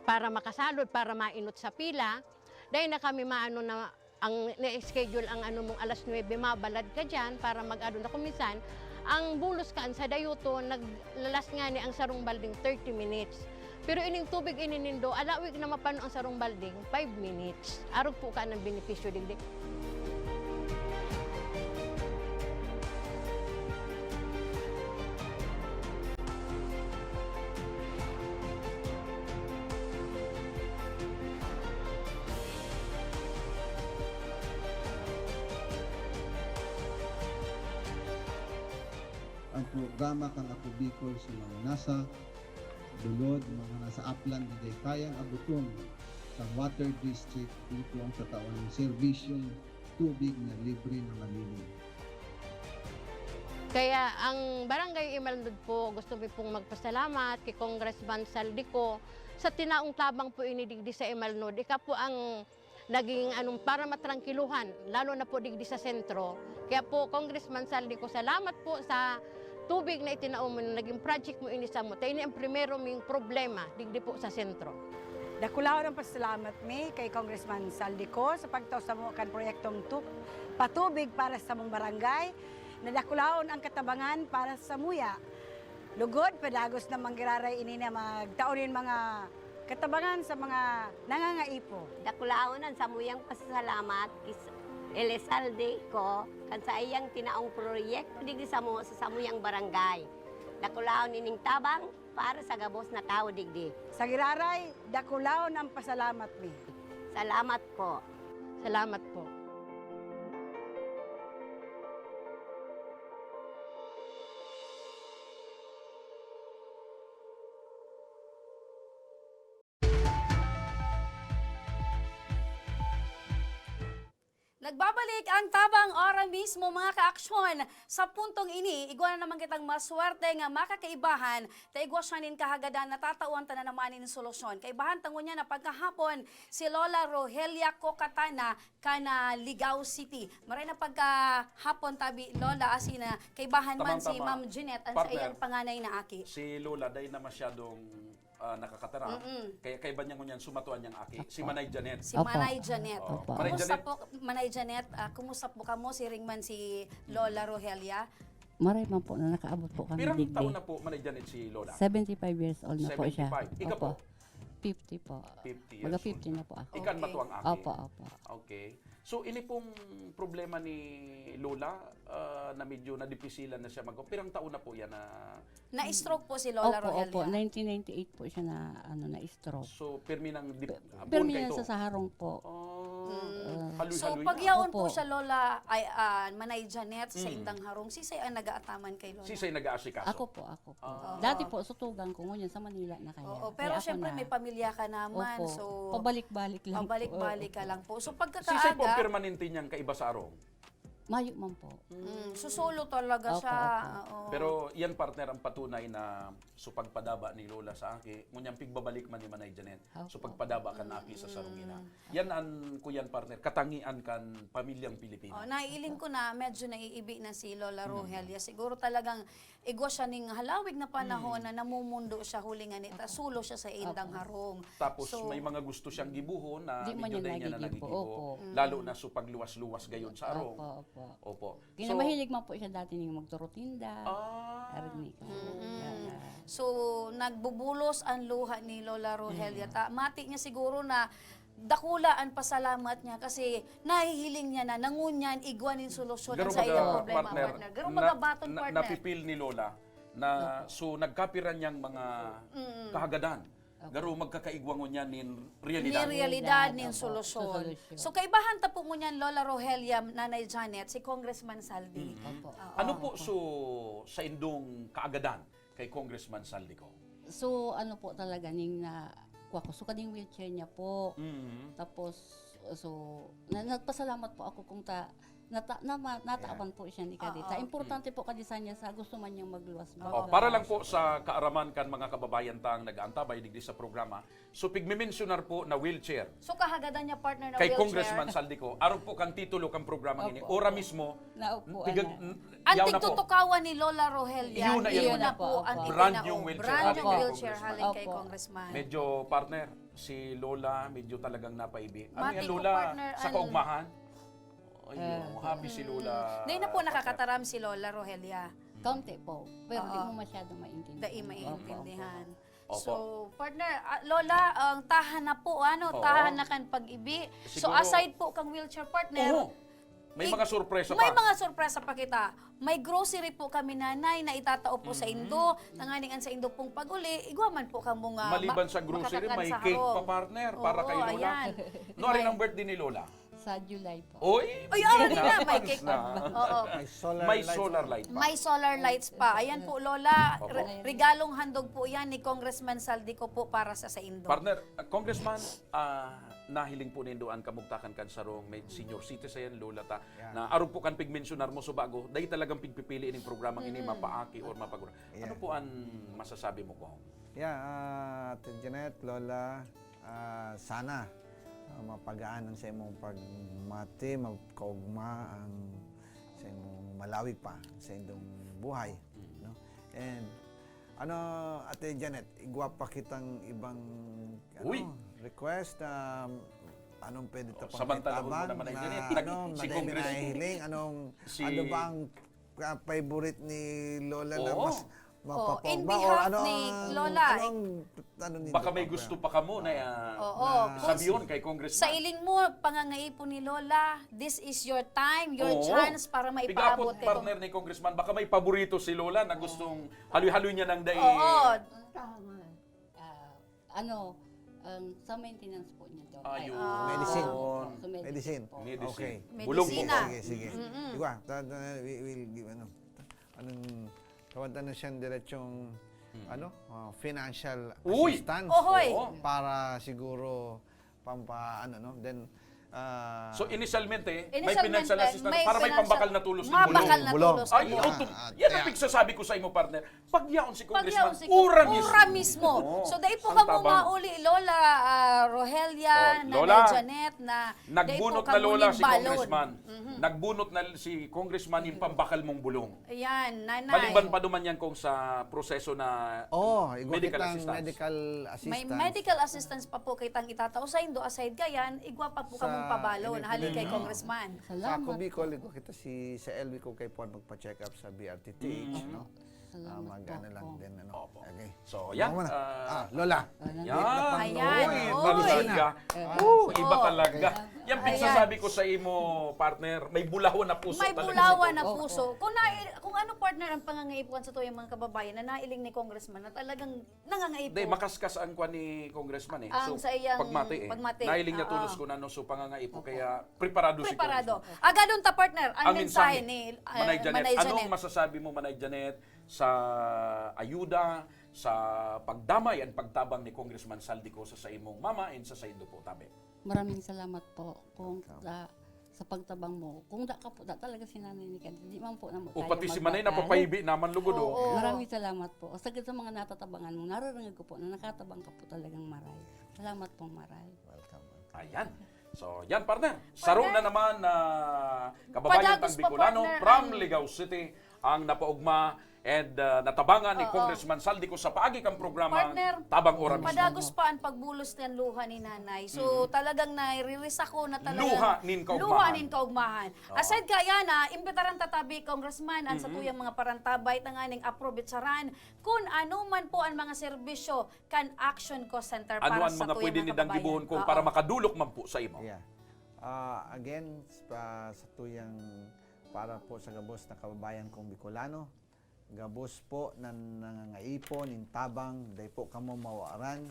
para makasalod, para mainot sa pila. Dai na kami maano na ang na-schedule ang ano mong alas nuebe, mabalad ka diyan para mag-ano na. Kung minsan, ang bulos kaan sa dayoton, naglalas ngani ang sarong balding thirty minutes. Pero ining tubig ini nindo, alawig na mapano ang sarong balding, five minutes. Arog po ka ng benepisyo digdi. Ang programa kan Ako Bicol sa mga nasa Lulod, mga nasa Aplan, digay kayang abuton sa water district, dito ang tatawan ng serbisyong tubig na libre na malinis. Kaya ang Barangay Imalnod po, gusto mi pong magpasalamat kay Congressman Saldico sa tinaong tabang po ini digdi sa Imalnod. Ika po ang naging anong para matrangkiluhan, lalo na po digdi sa sentro. Kaya po, Congressman Saldico, salamat po sa tubig na itinao mo na naging project mo ini samo. Ta ini ang primero ming problema digdi po sa sentro. Dakulahon ang pasalamat mi kay Congressman Saldico sa pagtao samo kan proyektong tu-, patubig para sa samong barangay. Nadakulahon ang katabangan para sa samuya. Lugod, padagos na manggiraray ini na magtao nin mga katabangan sa mga nangangaipo. Dakulahon an samuyang pasasalamat ki Elizalde Co kan saiyang tinaong proyekto digdi samo sa samuyang barangay. Dakulahon ining tabang para sa gabos na tawo digdi. Sa giraray, dakulahon ang pasalamat mi. Salamat po. Salamat po. Nagbabalik ang tabang ora mismo, mga kaaksyon. Sa puntong ini, igwa na naman kitang maswerte nga makakaibahan, ta igwa siya nin kahagadan na tatawan ta na naman nin solusyon. Kaibahan ta ngunyan na pagkahapon, si Lola Rogelia Cocatana, kan, ah, Ligao City. Maray na pagkahapon tabi, Lola, asin na kaibahan man si Tamang-tama. Ma'am Jeanette, ang sa Partner, iyang panganay na aki. Si Lola, dahil na masyadong, ah, nakakataram, Mm-mm. kaya kaiba niya ngunyan sumatuan niyang aki, si Opo. Manay Janet. Si Opo. Manay Janet. Oo. Opo. Manay Kumusta Janet? po, Manay Janet? Ah, kumusta po kamo? Siring man si Lola Rogelia? Maray man po na nakaabot po kami Pirang digdi. taon na po, Manay Janet, si Lola? Seventy-five years old na po siya. Seventy-five. Ika Opo. po? Fifty po. Fifty years Mga old fifty na. na po ako. Ikan Okay. matuang aki? Opo, opo. Okay. So, ini pong problema ni Lola, ah, na medyo nadipisilan na siya mag-, pirang taon na po yan na Na-stroke po si Lola Opo, Rogelia? opo. Nineteen ninety-eight po siya na, ano, na-stroke. So, pirmi nang dip-, Pi-, ah, pirmi bone yan kaito? sa, sa harong po. Oh, Mm. haloy-haloy So, na. pag yaon po Opo. siya, Lola, ay, ah, Manay Janet, sa Mm. indang harong, sisay ang nag-aataman kay Lola? Sisay nag-aasikaso? Ako po, ako po. Ah. Dati Oo. po, sutugan ko. Ngunyan, sa Manila na kaya. Oo, Kaya pero ako syempre, na. may pamilya ka naman, Opo. so, Pabalik-balik lang po. pabalik-balik ka Oo. lang po. So, Sisay po ang pagkakaaga, permanente niyang kaiba sa harong? Mayo man po. Mm, so solo talaga Opo, siya. opo. Oo. Pero yan, partner, ang patunay na so pagpadaba ni Lola sa aki, ngunyan pigbabalik man ni Manay Janet. Opo. So pagpadaba kan aki sa sarong ina. Mm. Yan an kuyan, partner, katangian kan pamilyang Pilipino. Oh, naiiling Opo. ko na medyo naiibi na si Lola Mm. Rogelia. Siguro talagang igwa siya ning halawig na panahon Mm. na namumundo siya huli nga ni ta, Opo. sulo siya sa indang Opo. harong. Tapos So, may mga gusto siyang gibohon na Di man medyo niya dai niya na nagigibo. nagigibo. Opo. Lalo Mm. na so pagluwas-luwas gayon sa harong. Opo, opo. Opo. So, Kinamahilig man po siya dati ning magturutinda. Ah. Arnig. Mm-mm. Ah. So, nagbubulos ang luha ni Lola Rogelia. Mm. Ta-, mati niya siguro na dakula an pasalamat niya kasi nahihiling niya na nangunyan igwa nin solusyon Garo sa iyang baga, problema, partner, partner. Garo na, baga baton, na, partner. napipil ni Lola na, Opo. so, nagkapira niyang mga Mm. kahagadan. Opo. Garo magkakaigwa ngunyan nin realidad. Nin realidad, Realidad, nin opo. solusyon. Solusyon. So, kaibahan ta po ngunyan, Lola Rogelia, Nanay Janet, si Congressman Saldi. Mm. Opo. Oo. Ano po Opo. so sa indong kaagadan kay Congressman Saldi ko? So, ano po talaga, ning na, kuha ko, so, kading wheelchair niya po. Mm. Tapos, so, na, nagpasalamat po ako kung ta, nata-, nama-, natawan Ayan. po siya ni Kadita. Oo. Importante Mm. po kadi sa niya sa gusto man niyang magluwas-luwas. Oh, Oo. para lang po sa kaaraman kan mga kababayan tang nag-aantabay digdi sa programa, so, pigmimensyonar po na wheelchair. So, kahagadan niya, partner, na Kay wheelchair. Congressman Saldi ko, arog po kan titulo kan programa Opo, ini, opo. ora mismo, Naupuan tiga-, na. n-, Ang yaw na po. tigtutukawan ni Lola Rogelia, Iyon na, iyon iyon na na po po, ang opo. Brand itinao. new wheelchair Brand halin new kay wheelchair Congressman. halin kay Opo. Congressman. Medyo, partner, si Lola, medyo talagang napaibi. Ano Mati yan, ko, Lola? partner, Sa an- kaugmahan? Ay, Ah. oh, happy si Lola, Mm. Dahil na po partner. nakakataram si Lola Rogelia. Kaunti po, pero di Oo. mo masyadong maintindihan. Dai Opo, maintindihan. opo. Opo. So, partner, ah, Lola, ang tahan na po, ano, Oo. tahan na kan pag-ibi. So, Siguro aside po kang wheelchair, partner, Oo. May ig-, mga sorpresa may pa. mga sorpresa pa kita. May grocery po kami, Nanay, na itatao po sa Mm. indo. Tanganing an sa indo pong pag-uli, igwa man po kamo nga Maliban ma-, sa grocery, makakakan may sa cake harong. pa, partner, para Oo, kay Lola. ayan. No, ari May ang birthday ni Lola? Sa Radyo Live po. Oy, Ay, ah, may na, may napansin cake. na. Oo. May solar May lights solar po. Light pa. May solar lights pa. Ayan po, Lola. Opo. Re- regalong handog po yan ni Congressman Saldi ko po para sa saindo. Partner, uh, Congressman, ah, nahiling po nindo an kamugtakan kan sarong may senior citizen, Lola ta, Yeah. na arog po kan pigmensyonar mo so bago, dahil talagang pigpipili ining programang ini, mapaaki or mapagura. Ano Yeah. po ang masasabi mo, Kong? Yeah, ah, Ate Janet, Lola, ah, sana ah, mapagaan ang sa imong pagmati, magkaugma ang sa imong malawig pa sa indong buhay, no? And ano, Ate Janet, igwa pa kitang ibang ano, Uy! Request, um, anong pwede ta Oh, samantala pangkitabang mo naman, Ate na, Janet. Nag- ano, si madali Congress- nahihiling? Anong, si ano ba ang ah, favorite ni Lola na Oo. mas Oh, in mapapaugma? Or behalf ano ni ang, Lola, ano ang, ano ni Baka Doc may Papa? gusto pa kamo na Oo. uh, sabiyon kay Sa Congressman. iling mo, pangangaipon ni Lola, this is your time, your Oo. chance para maipaabot Pigapot kay partner ni Congressman, baka may paborito si Lola na gustong haloy-haloy niya ng dai. Oo. Ang tama, ah, ano, ang sa maintenance po niya daw. Ayun. Medicine. Opo, sa medicine Medicine. po. Medicine. Okay. Medicine. Bulong Sige, po. Medicina. sige, sige. Mm-mm. Diba? Ta- ta- we will give, ano, anong, tawag na siyang diretsong, ano, ah, financial Uy! assistance Ohoy! Oo. para siguro pampa, ano, no? Then, ah, So initialmente, may Initialmente, financial assistance may para may financial- pambakal na tulos ni mabakal Bulong. na Bulong. tulos. Ay, Bulong. auto- Ah, yan yeah. ang pigsasabi ko sa imo, partner. Pagyaon si Congressman, Pagyaon si ura mismo. Ura mismo. Oo. So, dai po Ang kamo tabang. mauli, Lola ah, Rohelia, Oh, Nanay Lola, Janet, na dai po Nagbunot na kamo Lola si nimbalon. Congressman. Nagbunot na si Congressman yung pambakal mong bulong. Ayan, Nanay. Maliban pa duman yan kung sa proseso na oh, igwa medical kitang assistance. Medical assistance. May medical assistance pa po kitang itatao sa indo, aside kayan, igwa pa po Sa kamong pabalo ini- na hali kay ini- Congressman. Sa ako Salamat. Bicol, igwa kita si, sa L V ko kay Juan magpa-check up sa B R T T H, no? Ah, Salamat mag-ano po. lang din, ano. Opo. Okay. So, yan. Muna. ah, ah, Lola. Ayan. Yan. Ayan, Uy, oy. talaga. Eh, Uh, iba Oo. talaga. Yan Ayan. pigsasabi ko sa imo, partner. May bulawan na puso May talaga bulawan si na Congressman. puso. Kung, na, kung ano, partner, ang pangangaipuhan sa tuyang mga kababayan na nailing ni Congressman na talagang nangangaipo. Hindi, makaskas ang kwan ni Congressman eh. Ang So, sa iyang pagmati eh. pagmati. Nailing niya Oo. tulos kung ano, so pangangaipo. Kaya preparado, si Preparado. Congressman. Agadon ta, partner, ang, Ang mensahe mensahe, ni uh, Manay Janet, Manay anong Janet. masasabi mo, Manay Janet, sa ayuda, sa pagdamay and pagtabang ni Congressman Saldico sa saimong mama and sa saindo po, tabi? Maraming salamat po kung sa, sa pagtabang mo. Kung da ka po, da talaga si Nanay ni Ken, di man po na mo O tayo pati si Manay magbakal. napapahibi naman lugod, oh. Oo. Maraming salamat po. Sagad sa mga natatabang mo, nararangag ko po na nakatabang ka po talagang maray. Salamat pong maray. Welcome. Ayan. So, yan, partner. Saro na naman na kababayan Padagos tang pa, Bicolano partner, from ang Ligao City ang napaugma and ah, natabangan ni Oo. Congressman Saldico sa paagi kang programang Partner, Tabang Ora Mismo. Padagos pa ang pagbulos ng luha ni Nanay. So, talagang nairirisa ko na talagang Luha nin kaugmahan. Luha nin kaugmahan. Oo. Aside kaya na, imbitaran tatabi, Congressman, ang sa tuyang mga parantabay, tanganing aprobetsaran kung ano man po ang mga serbisyo kan Action Call Center Ano para ang sa mga tuyang pwede mga nindang kababayan. gibohon kung Oo. Para makadulok man po sa imo? Yeah. Ah, again, pa, sa tuyang para po sa gabos na kababayan kong Bicolano, gabos po na nangangaipo nin tabang, dai po kamo mawaran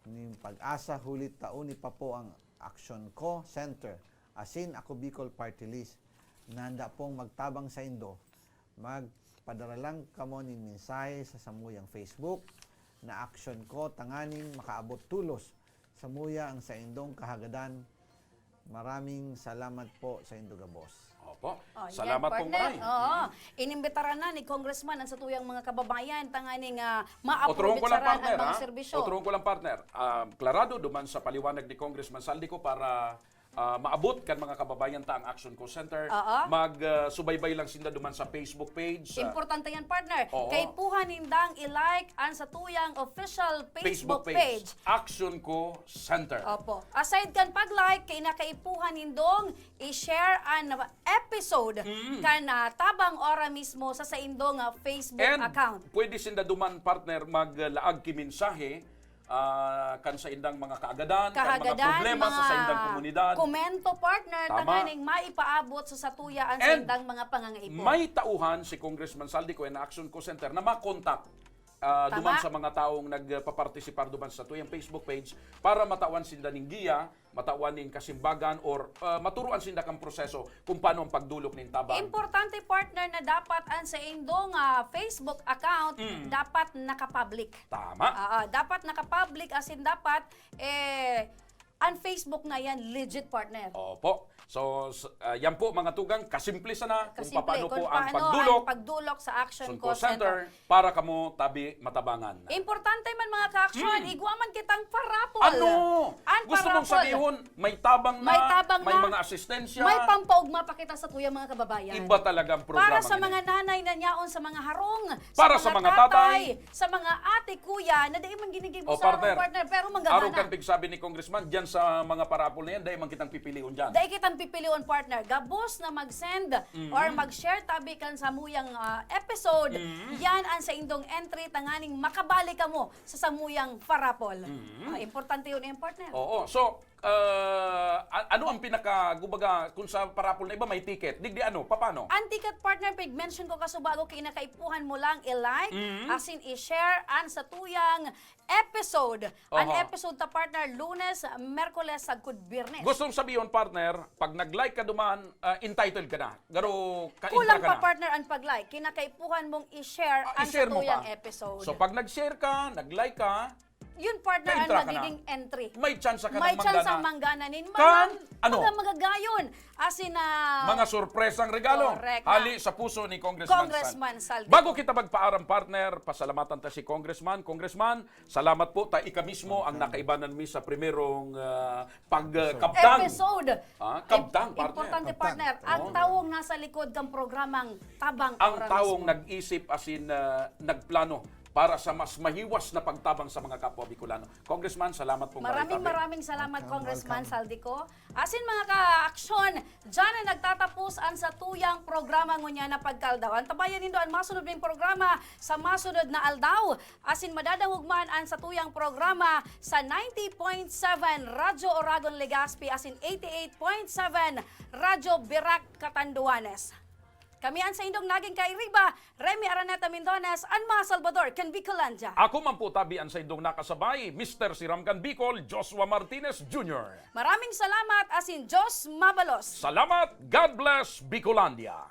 nin pag-asa, huli ta uni pa po ang Action Co Center, asin Ako Bicol Party List, na handa pong magtabang saindo. Magpadara lang kamo nin mensahe sa samuyang Facebook na Action Co tanganing makaabot tulos samuya ang saindong kahagadan. Maraming salamat po saindo gabos. Opo. Oh, yan, Salamat pong partner. maray. Oo. Inimbitaran na ni Congressman ang sa tuyang mga kababayan tanganing uh, Otrohon ko lang, maaprovechar ang partner, mga ha? serbisyo. Otrohon ko lang, partner. Ah, klarado, duman sa paliwanag ni Congressman Saldico para ah, maabot kan mga kababayan ta ang Action Call Center. Oo. Mag ah, subaybay lang sinda duman sa Facebook page. ah, Importante yan, partner. Oo. Kaipuhan nindang i-like ang sa tuyang official Facebook, page. Action Co Center. Opo. Aside kan pag-like, kay nakaipuhan nindong i-share an episode kan ah, Tabang Ora Mismo sa saindong ah, Facebook And account. pwede sinda duman, partner, maglaag ki mensahe ah, kan saindang mga kaagadan, kan mga Kahagadan, problema sa mga saindang komunidad. komento, partner, Tama. Tanganing maipaabot sa satuya ang And saindang mga pangangaipon. May tauhan si Congressman Saldico and Action Co Center na makontak. ah, Tama. duman sa mga taong nagpapartisipar duman sa tuyang Facebook page para matawan sinda ning giya, matawan ning kasimbagan, or, ah, maturuan sinda kan proseso kung paano ang pagdulok nin tabang. Importante, partner, na dapat ang sa indong, ah, Facebook account Mm. dapat nakapublic. Tama. Oo, dapat nakapublic, as in dapat, eh, ang Facebook na yan, legit, partner. Opo. So, s-, ah, yan po, mga tugang, kasimple sana kung Kasimple, paano kung po ang paano pagdulok ang pagdulok sa Action Action Call Call Center Center. para kamo tabi matabangan. Importante man, mga ka-action, Hmm. igwa man kitang parapol. Ano? Ang Gusto mong parapol. sabihon, may tabang na, May tabang may na. mga asistensya. May pampaugma pa kita sa tuyang mga kababayan. Iba talaga ang programa Para sa ngayon. mga nanay na nyaon sa mga harong, Para sa sa mga mga tatay, tatay. sa mga ate, kuya, na di man ginigibo Oh, sa harong, partner. partner, pero manggagana. Araw kan pigsabi ni Congressman, dyan sa mga parapol na yan, dahil man kitang pipilion dyan. Dai kitang pipilion, partner. Gabos na mag-send Mm. or mag-share tabi kan samuyang, ah, episode. Mm. Yan ang sa indong entry, tanganing makabalik kamo sa samuyang parapol. Mm. Ah, importante yun, eh, partner. Oo. So, ah, a-, ano ang pinaka, kumbaga, kung sa parapol na iba may ticket, digdi ano, papano? Ang ticket, partner, pig-mention ko kasubago, kinakaipuhan mo lang i-like, Mm. as in i-share, ang sa tuyang episode. Ang Oho. episode ta, partner, Lunes, Merkules, sagkod Biyernes. Gustong sabihon, partner, pag nag-like ka duman, ah, entitled ka na. Garo ka Kulang ka pa, na. partner, ang pag-like. Kinakaipuhan mong i-share Ah, ang i-share mo satuyang pa. episode. So, pag nag-share ka, nag-like ka, Yun, partner, ang Kaintra ka na. magiging entry. May tsansa ka May ng tsansa manggana. manggana nin mga Kan, ano? mga magagayon. As in, ah, Mga sorpresang regalo. Correct. Hali sa puso ni Congressman Congressman Sal. Saldico. Bago kita magpaaram, partner, pasalamatan ta si Congressman. Congressman, salamat po. Ta ika mismo ang nakaibanan mi sa primerong, ah, pag, ah, kabtang. Episode. Ah, kabtang, Im-, partner. Importante, Kabtang. partner. Ang Oo. taong nasa likod kang programang Tabang Ang Oras taong Mo. nag-isip, as in, ah, nagplano para sa mas mahiwas na pagtabang sa mga kapwa Bicolano. Congressman, salamat pong Maraming, marami-rami. maraming salamat, Welcome, Congressman welcome. Saldico. Asin, mga ka-aksyon, diyan na nagtatapos ang satuyang programa ngunyan na Pagkaldaw. Antabayan nindo ang masunod ning programa sa masunod na aldaw. Asin madadangog man ang satuyang programa sa ninety point seven Radyo Oragon, Legazpi, asin eighty-eight point seven Radyo Birak, Catanduanes. Kami an saindong naging kairiba, Remy Araneta Mindones, an mga Salbador kan Bicolandia. Ako man po tabi an saindong nakasabay, Mister Siram kan Bicol, Joshua Martinez Junior. Maraming salamat, asin Diyos mabalos. Salamat, God bless Bicolandia.